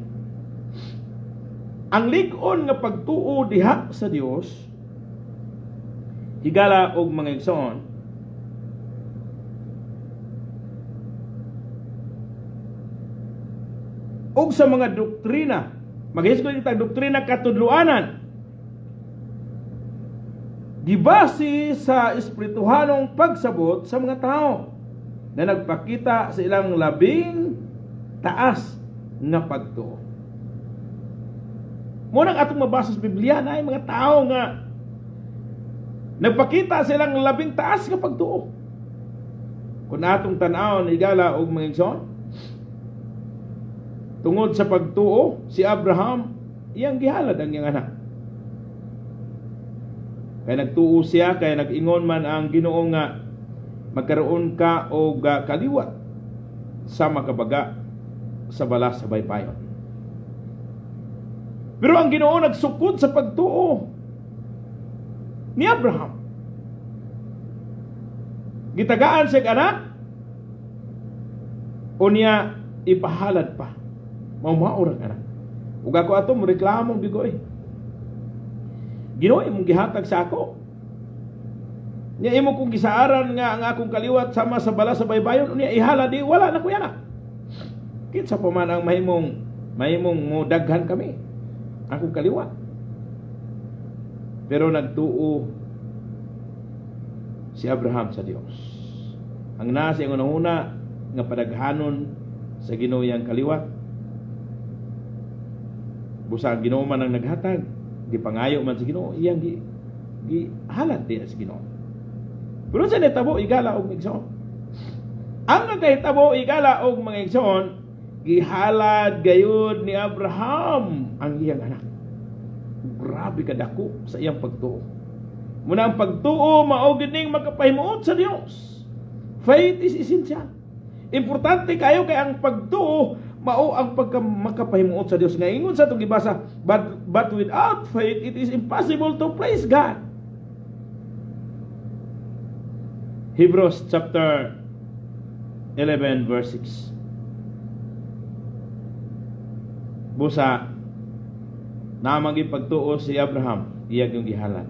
Ang lig-on nga pagtuo diha sa Dios, higala og mga igsoon, og sa mga doktrina, maghisgot kita doktrina katudloanan, gibase sa espirituhanong pagsabot sa mga tao na nagpakita sa ilang labing taas nga pagtuo. Mo nang atong mabasa sa Biblia na ay mga tao nga nagpakita sa ilang labing taas nga pagtuo. Kung atong tan-awon, higala og mga igsoon, tungod sa pagtuo si Abraham iyang gihalad ang iyang anak. Kay nagtuo siya, kay nag-ingon man ang Ginoo nga magkaroon ka og kaliwat sa makabaga sa balas sa baybayon. Pero ang Ginoo nagsukod sa pagtuo ni Abraham. Gitagaan siya anak, unya ipahalad pa. Mao-mao ra anak. Ug ako ato mo reklamo bigoy. Ginoo imong gihatag sa ako. Nya imo kong gisaaran nga ang akong kaliwat sama sa bala sa baybayon, unya ihala di wala na kuya na. Kinsa pa man ang mahimong mo daghan kami akong kaliwat. Pero nagtuo si Abraham sa Dios. Ang nasa iyang unahuna nga padaghanon sa Ginoo iyang kaliwat. Busa ang Ginoo man ang naghatag, gipangayo man sa Ginoo, iyang gihalad diya sa Ginoo. Pero sa nitabo, igala og igsoon. Ang nakahitabo, higala og mga igsoon, gihalad gayud ni Abraham ang iyang anak. Grabe kadako sa iyang pagtuo. Muna ang pagtuo mao gyud ning makapahimuot sa Dios. Faith is essential. Importante kayo kay ang pagtuo mao ang pagka makapahimuot sa Dios. Nga ingon sa atong gibasa, but without faith it is impossible to please God. Hebrews chapter 11 verse 6. Busa naamang pagtuo si Abraham, iya yung gihalad.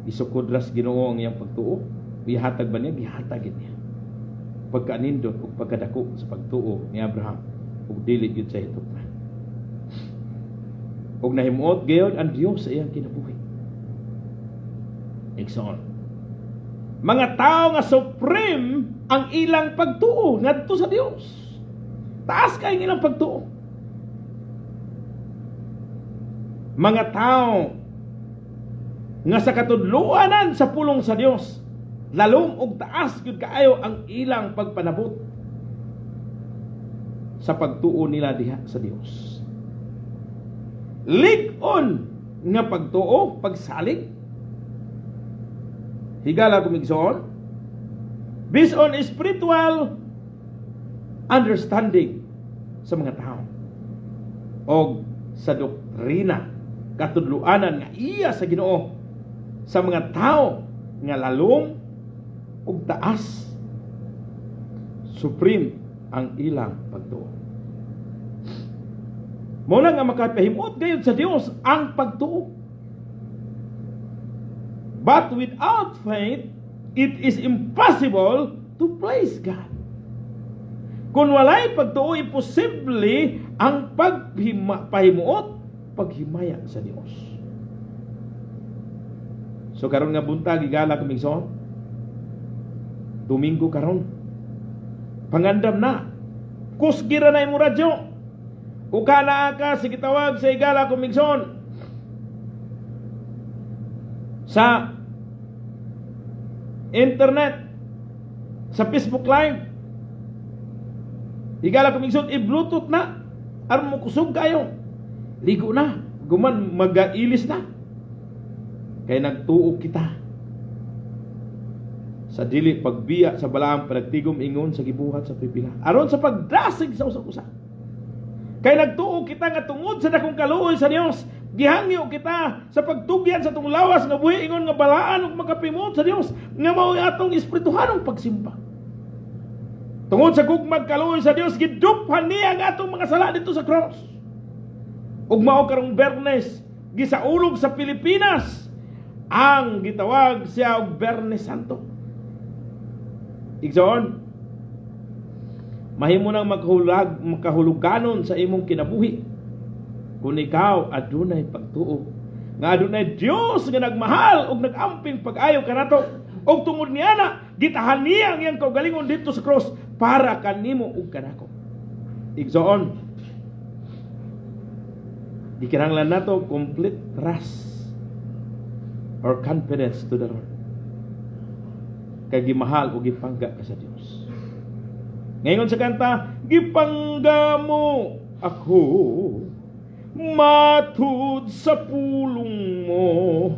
Isukod ras Ginoo ang iyang pagtuo. Gihatag ba niya? Gihatag niya. Pagkanindot ug pagkadako sa pagtuo ni Abraham ug dili gyud sa hitupran. Ug nahimuot gayud ang Dios sa iyang kinabuhi. Igsoon, mga tao nga supreme ang ilang pagtuo ngadto sa Dios. Taas kay ang ilang pagtuo. Mga tao nga sa katudloanan sa pulong sa Dios, lalom og taas gyud kaayo ang ilang pagpanabot sa pagtuo nila diha sa Dios. Lig-on nga pagtuo, pagsalig. Higala kumigsoon, based on spiritual understanding sa mga tao og sa doktrina, katudloanan nga iya sa Ginoo sa mga tao nga lalom ug taas, supreme ang ilang pagtuo. Mao na nga makapahimuot gayud sa Dios ang pagtuo. But without faith, it is impossible to please God. Kung walay pagtuo, imposible ang pagpahimuot, paghimaya sa Dios. So karon nga buntag, higala kumigsoon, Domingo karon. Pangandam na. Kusgira na imo radyo. Uka naa ka sa gitawag sa, higala kumigsoon, sa internet, sa Facebook Live. Higala kumigsoon, i-Bluetooth na. Aron mo kusog kayo. Ligo na. Guman magailis na. Kay nagtuo kita sa dili pagbiya sa balaang panagtigom ingon sa gibuhat sa pipila aron sa pagdasig sa usa-usa. Kay nagtuo kita nga tungod sa dakong kaluoy sa Dios, gihangyo kita sa pagtugyan sa atong lawas nga buhi ingon nga balaan ug makapahimuot sa Dios nga mao atong espirituhanong pagsimba. Tungod sa gugmag kaluoy sa Dios, giduphan niya ang atong mga sala dito sa cross. Ug mao karong Bernes gisaulog sa Pilipinas ang gitawag siya og Bernes Santo. Igsoon, mahimo nang makahuluganon sa imong kinabuhi kung ikaw adunay pagtuo nga adunay Dios nga nagmahal ug nagamping pag-ayo kanato, ug tungod niya na gitahan niya ang iyang kaugalingon dito sa cross para kanimo ug kanako. Igsoon, gikinahanglan nato complete trust or confidence to the Lord. Kay gimahal o gipangga ka sa Dios. Ngayon sa kanta, "Gipangga mo ako matud sa pulong mo,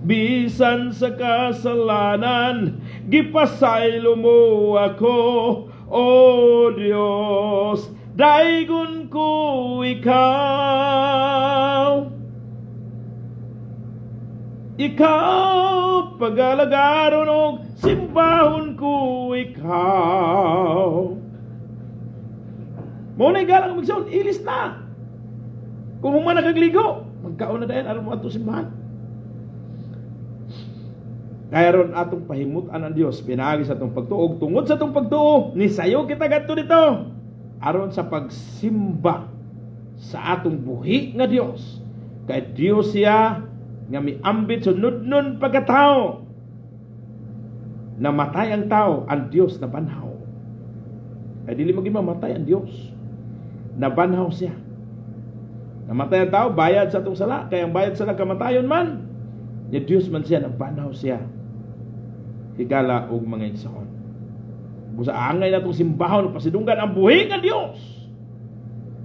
bisan sa kasalanan gipasaylo mo ako, O Dios, daygon ko ikaw. Ikaw pagalagaron og simbahon ko ikaw." Mao na, higala magsoon, ilis na. Kung human na kagligo, magkaon na dayon aron mo adto simbahan. Kaya ron atong pahimutan ang Dios pinaagi sa atong pagtuo. Tungod sa atong pagtuo, ni sayo kita gadto dito aron sa pagsimba sa atong buhi nga Dios. Kay Dios siya nga miambit sa nudnon pagkatao. Namatay ang tao, ang Dios nabanhaw. Ay dili maging mamatay ang Dios. Nabanhaw siya. Namatay ang tao, bayad sa atong sala. Kaya ang bayad sa sala, kamatayon man. Ya Dios man siya, nabanhaw siya. Higala og mga igsoon. Busa angay natong simbahon, pasidunggan ang buhi nga Dios.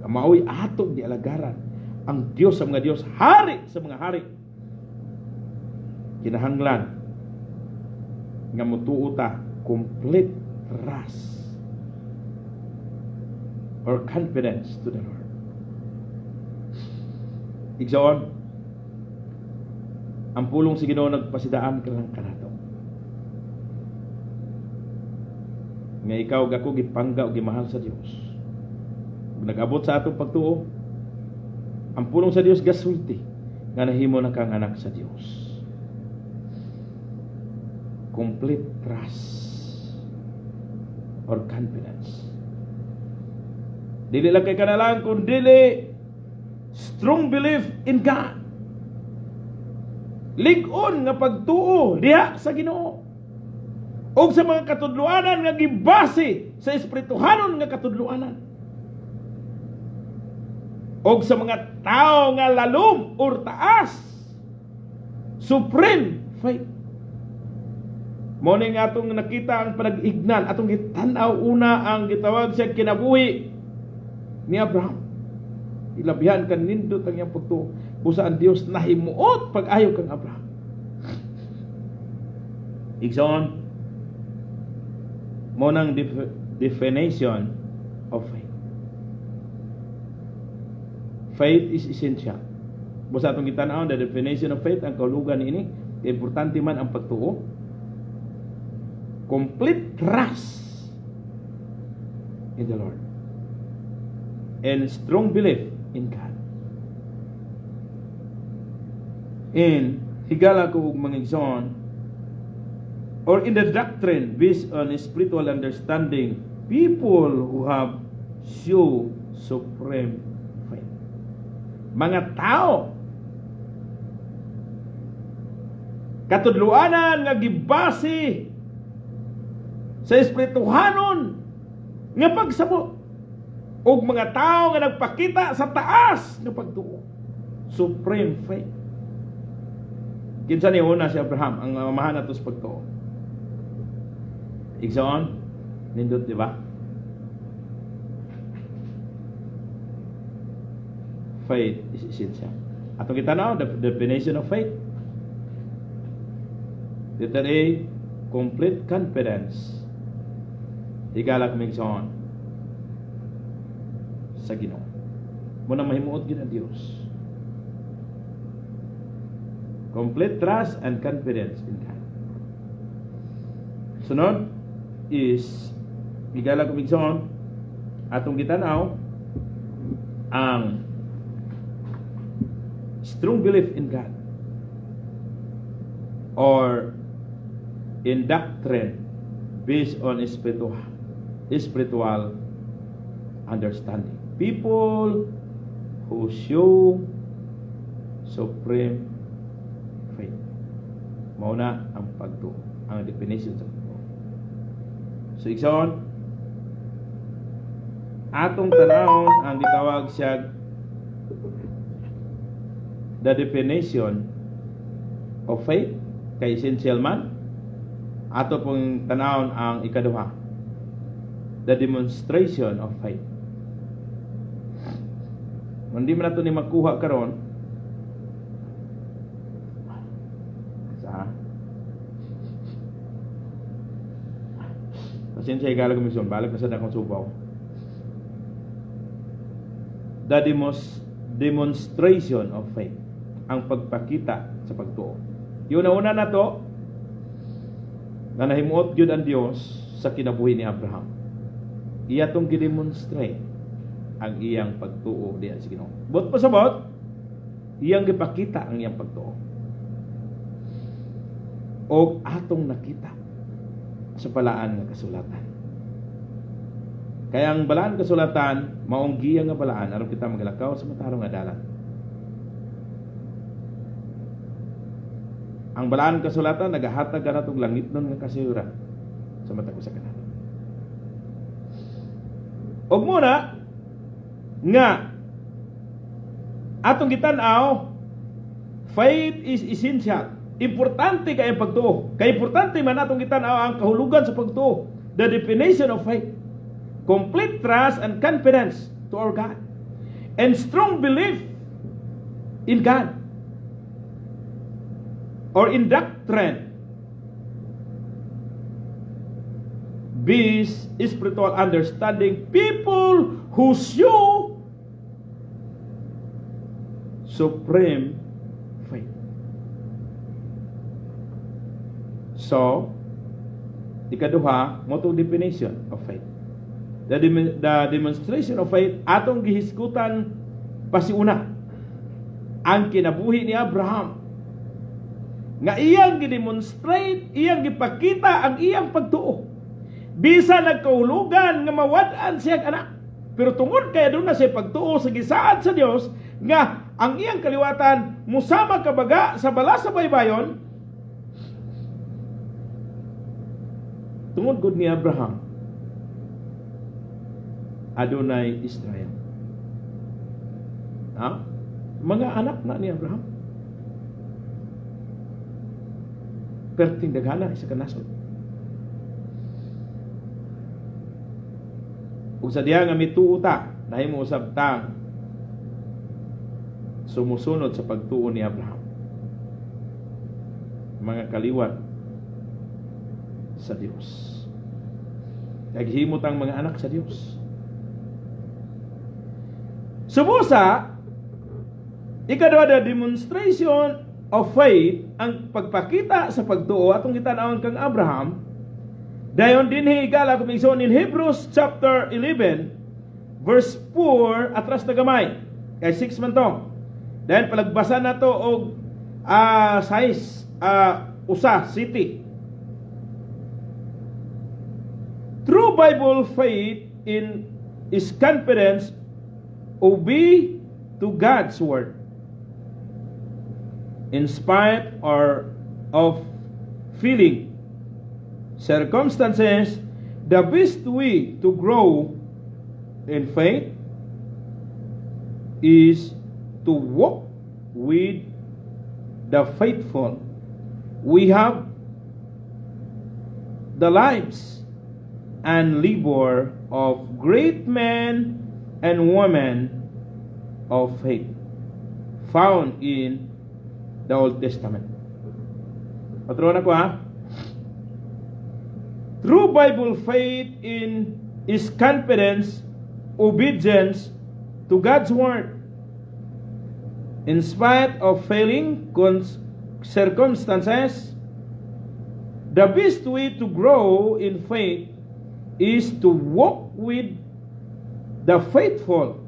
Maoy atong gialagaran ang Dios sa mga Dios, hari sa mga hari. Kinahanglan nga mutuo ta, complete trust or confidence to the Lord. Igsoon, ang pulong sa Ginoo nagpasidaan ka lang kanato nga ikaw ug ako gipangga o gimahal sa Dios. Ug nag-abot sa atong pagtuo, ang pulong sa Dios gasulti nga nahimo na kang anak sa Dios. Complete trust or confidence. Dili lang kay kanalang kun dili strong belief in God. Lig-on nga pagtuo diha sa Ginoo og sa mga katudloanan nga gibase sa espirituhanon nga katudloanan og sa mga tao nga lalom or taas, supreme faith. Mo ni nga atong nakita ang panag-ignan, atong gitan-aw una ang gitawag siya kinabuhi ni Abraham. Ilabihan kan nindot ang iyang pagtuo. Busa ang Dios nahimuot pag-ayo kang Abraham. Igsoon, mo nang definition of faith. Faith is essential. Busa atong gitan-aw the definition of faith, ang kahulugan niini, importante man ang pagtuo. Complete trust in the Lord and strong belief in God. In higala ko og mga igsoon, or in the doctrine based on spiritual understanding, people who have show supreme faith. Mga tao katudloanan nga gibase sa espirituhanon nga pagsabot og mga tao nga nagpakita sa taas nga pagtuo, supreme faith. Kinsa ni una? Si Abraham, ang amahan nato sa pagtuo. Igsoon, nindot, di ba? Faith is essential. Atong kita now the definition of faith. Letter A, complete confidence. Higala kami, igsoon, sa Ginoo. Muna mahimuot gid ang Dios. Complete trust and confidence in God. Sunod is, higala kami, igsoon, atong gitanaw ang strong belief in God or in doctrine based on spiritual understanding. People who show supreme faith. Mao na ang pagtuo, ang definition sa pagtuo. So igsoon, atong tanawon ang gitawag siya the definition of faith kay essential man. Ato pong tanawon ang ikaduha, the demonstration of faith. Hindi man nato ni makuha karon sa pasensya, igala komisyon, balik na sa akong subaw. The demonstration of faith, ang pagpakita sa pagtuo. Yun na una na to na nahimuot gyud ang Dios sa kinabuhi ni Abraham. Iya tong gidemonstrate ang iyang pagtuo diha sa Ginoo. But pasabot, iyang gipakita ang iyang pagtuo. Og atong nakita sa balaan nga kasulatan. Kaya ang balaan kasulatan, maong giya nga balaan aron kita magalakaw sa matarong nga dalan. Ang balaan kasulatan nagahatag kanatong langitnon nga kasayuran sa matag usa kanato. Og muna nga atong gitan-aw, faith is essential. Importante kay ang pagtuo. Kay importante man atong gitan-aw ang kahulugan sa pagtuo. the definition of faith. Complete trust and confidence to our God and strong belief in God or in doctrine based spiritual understanding, people who show supreme faith. So, ikaduha, mao tong definition of faith. The demonstration of faith, atong gihisgutan pasiuna ang kinabuhi ni Abraham nga iyang gidemonstrate, iyang gipakita ang iyang pagtuo. Bisa nagkahulugan nga mawad-an siyang anak. Pero tungod kay aduna siya pagtuo sa gisaad sa Dios nga ang iyang kaliwatan musama kabaga sa bala sa baybayon, tungod gud ni Abraham adunay Israel. Ha? Mga anak na ni Abraham. Perting daghana isa ka nasod. Ug sa diha nga mituo ta, nahimo usab tang sumusunod sa pagtuo ni Abraham. Mga kaliwat sa Dios. Naghimot ang mga anak sa Dios. Subusa, ikaduha, the demonstration of faith, ang pagpakita sa pagtuo atong gitan-awon kang Abraham. Dayon dinhi, higala kung igsoon, in Hebrews chapter 11 verse 4, atras na gamay kay 6 man to. Dayon palagbasan nato og size usa city. True Bible faith in is confidence, obey to God's word in spite or of feeling circumstances. The best way to grow in faith is to walk with the faithful. We have the lives and labor of great men and women of faith found in the Old Testament. Patron ako ha. True Bible faith in is confidence, obedience to God's word. In spite of failing circumstances, the best way to grow in faith is to walk with the faithful.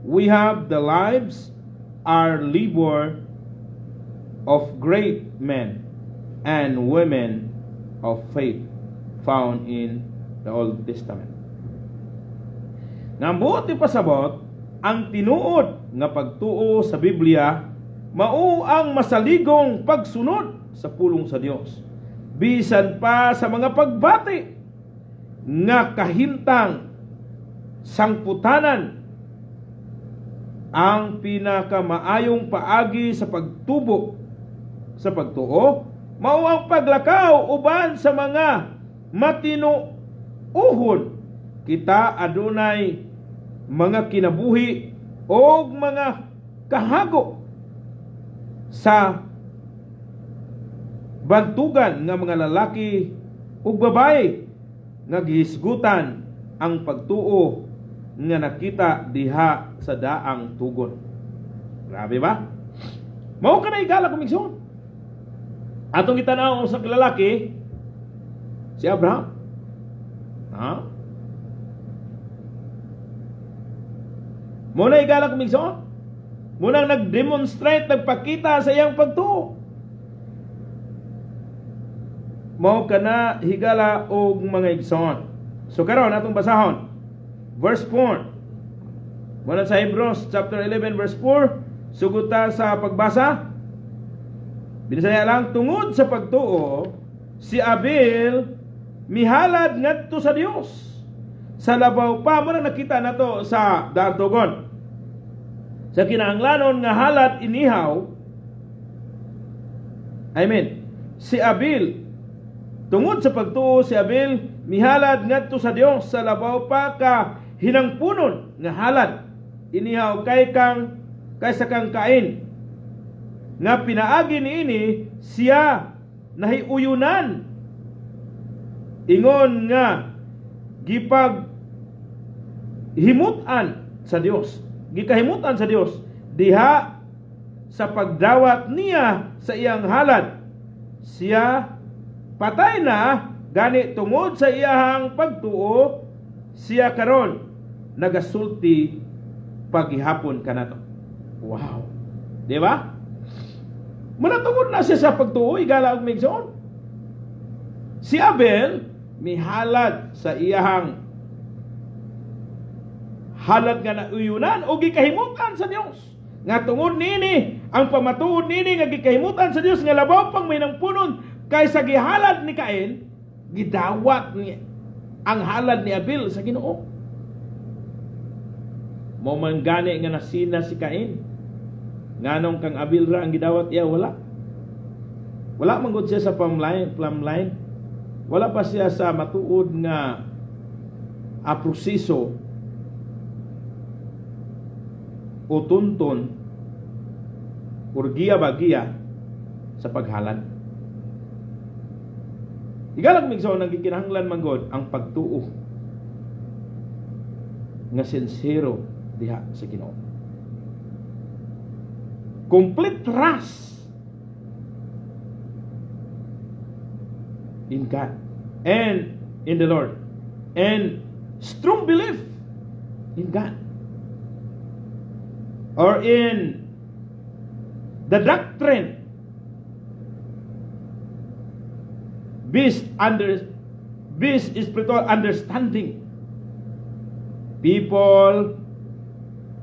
We have the lives, our labor of great men and women of faith found in the Old Testament. Nga buot ipasabot, ang tinuod nga pagtuo sa Biblia mao ang masaligong pagsunod sa pulong sa Dios bisan pa sa mga pagbati nga kahimtang sangputanan. Ang pinakamaayong paagi sa pagtubo sa pagtuo mao ang paglakaw uban sa mga matinuohon. Kita adunay mga kinabuhi og mga kahago sa bantugan nga mga lalaki ug babae nga gihisgutan ang pagtuo nga nakita diha sa Daang Tugon. Grabe ba? Mao ka na, higala kong igsoon. Atong gitanaw sa lalaki, si Abraham. Ha? Mao na, higala kong igsoon. Mao nang nag-demonstrate, nagpakita sa iyang pagtuo. Mao kana, higala og mga igsoon. So karon atong basahon. Verse 4. Muna sa Hebrews chapter 11 verse 4, sugod ta sa pagbasa. Binisaya lang, tungod sa pagtuo, si Abel mihalad ngadto sa Dios sa labaw pa mao nang nakita nato sa Daang Tugon sa kinahanglanon nga halad inihaw. I mean, si Abel, tungod sa pagtuo si Abel Mihalad ngadto sa Dios sa labaw pa ka hinangpunon nga halad inihaw kay kang kaysa kang Cain, nga pinaagi niini siya nahiuyunan ingon nga gipag himutan sa Dios, gikahimutan sa Dios diha sa pagdawat niya sa iyang halad. Siya patay na, gani tungod sa iyahang pagtuo siya karon nagasulti pagihapon kanato. Wow, di ba? Muna tungod na siya sa pagtuo, higala og migsoon. Si Abel mihalad sa iyahang halad nga nauyunan o gikahimutan sa Dios. Nga tungod nini, ang pamatuod nini nga gikahimutan sa Dios nga labaw pang mahinangpunon kaysa gihalad ni Cain, gidawat ni ang halad ni Abel sa Ginoo. Mao man gani nga nasina si Cain. Nganong kang Abel ra ang gidawat, iya wala. Wala man gud siya sa plumb line, plumb line. Wala pa siya sa matuod nga a proseso o tunton or giya ba giya sa paghalad. Higala migsoon, ang gikinahanglan man gud ang pagtuo nga sincero diha sa Ginoo. Complete trust in God and in the Lord and strong belief in God or in the doctrine based spiritual understanding. People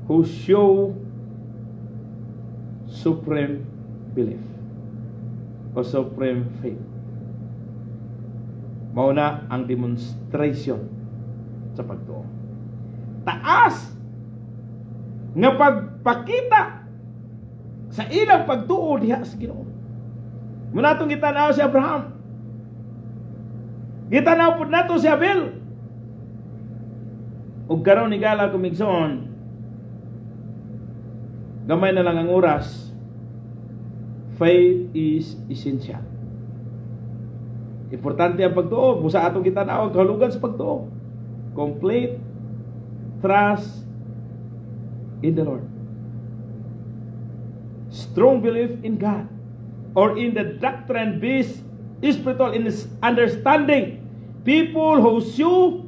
who show supreme belief o supreme faith. Mao na ang demonstration sa pagtuo. Taas nga pagpakita sa ilang pagtuo diha sa Ginoo. Muna atong gitanaw si Abraham. Gitanaw pud nato si Abel. Ug karon, higala ko migsoon, gamay na lang ang oras. Faith is essential. Importante ang pagtuo. Busa atong gitanaw ang kahulugan sa pagtuo. Complete trust in the Lord. Strong belief in God or in the doctrine based spiritual in understanding. People who show,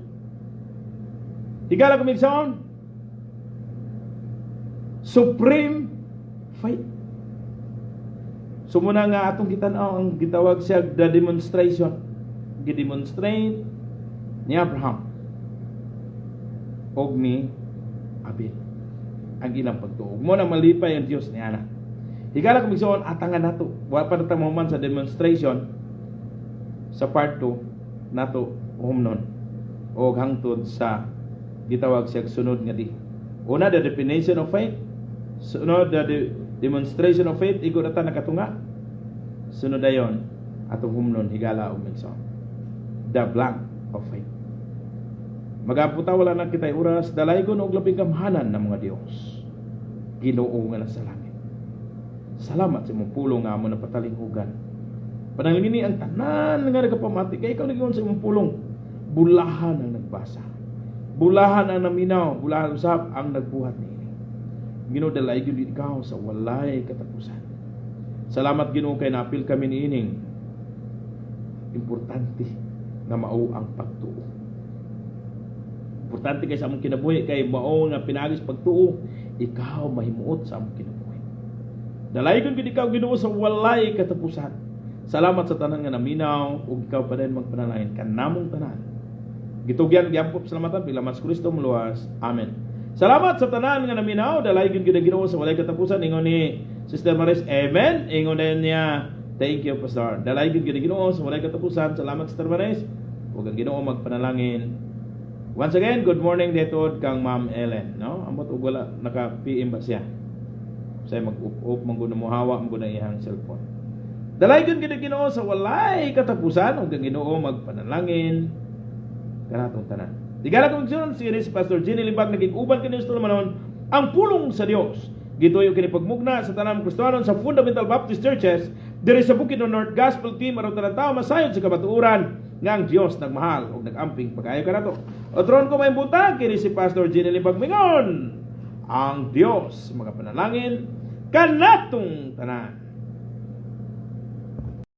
higala ko migsoon, supreme faith. So muna nga atong gitan-aw ang gitawag siya the demonstration. Gidemonstrate ni Abraham og ni Abel ang ilang pagtuo. Mo na malipay ang Dios ni ana. Higala ko migsoon, atangan nato. Wa pa na mahuman sa demonstration, sa part 2 nato humnon og hangtod sa gitawag siya sunod nga di. Una, the definition of faith. Sunod, the demonstration of faith. Igo na ta nakatunga. Sunod dayon atong humnon, higala og migsoon, the blank of faith. Magapo ta, wala na kitay oras. Dalaygon og labing gamhanan ng mga Dios, Ginoo nga nasa langit. Salamat sa imong pulong nga amo napatalinghugan. Panalangini ang tanan nga nagapamati kay ikaw nagingon sa imong pulong. Bulahan ang nagbasa. Bulahan ang naminaw, bulahan usab ang nagbuhat niini. Ginoo, dalaygon ikaw sa walay katapusan. Salamat, Ginoo, kay naapil kami niining importante nga mao ang pagtuo. Importante kay sa among kinabuhi kay mao nga pinaagi sa pagtuo ikaw mahimuot sa among kinabuhi. Dalaygon gid ikaw, Ginoo, sa walay katapusan. Salamat sa tanan nga naminaw ug ikaw pa din magpanalangin kanamong tanan. Gitugyan giampop salamatan bilang mas Kristo muluwas. Amen. Salamat sa tanan nga naminaw, dalaygon gid ang Ginoo sa walay katapusan. Ingon ni Sister Maris, amen. Ingon din niya, thank you, Pastor. Dalaygon gid ang Ginoo sa walay katapusan. Salamat, Sister Maris. Ug ang Ginoo magpanalangin. Once again, good morning dito kang Ma'am Ellen, no? Amot og wala naka PM ba siya? Say mag-up-up man gud mo hawa man gud ang iyang cellphone. Dalaygon gid ang Ginoo sa walay katapusan ug ang Ginoo magpanalangin. Kanatong tanan. Higala kong igsoon, si Pastor Jenny Limbag nagig-uban kaniyo sa tulumanon, ang pulong sa Dios. Gituyo kini pagmugna sa tanang Kristohanon sa Fundamental Baptist Churches diri sa Bukidnon North Gospel Team aron tanan tao masayod sa kamatuoran nga ang Dios nagmahal ug nagamping pag-ayo kanato. Otron ko may buntag, kini si Pastor Jenny Limbag mingon, ang Dios magapanalangin kanatong tanan.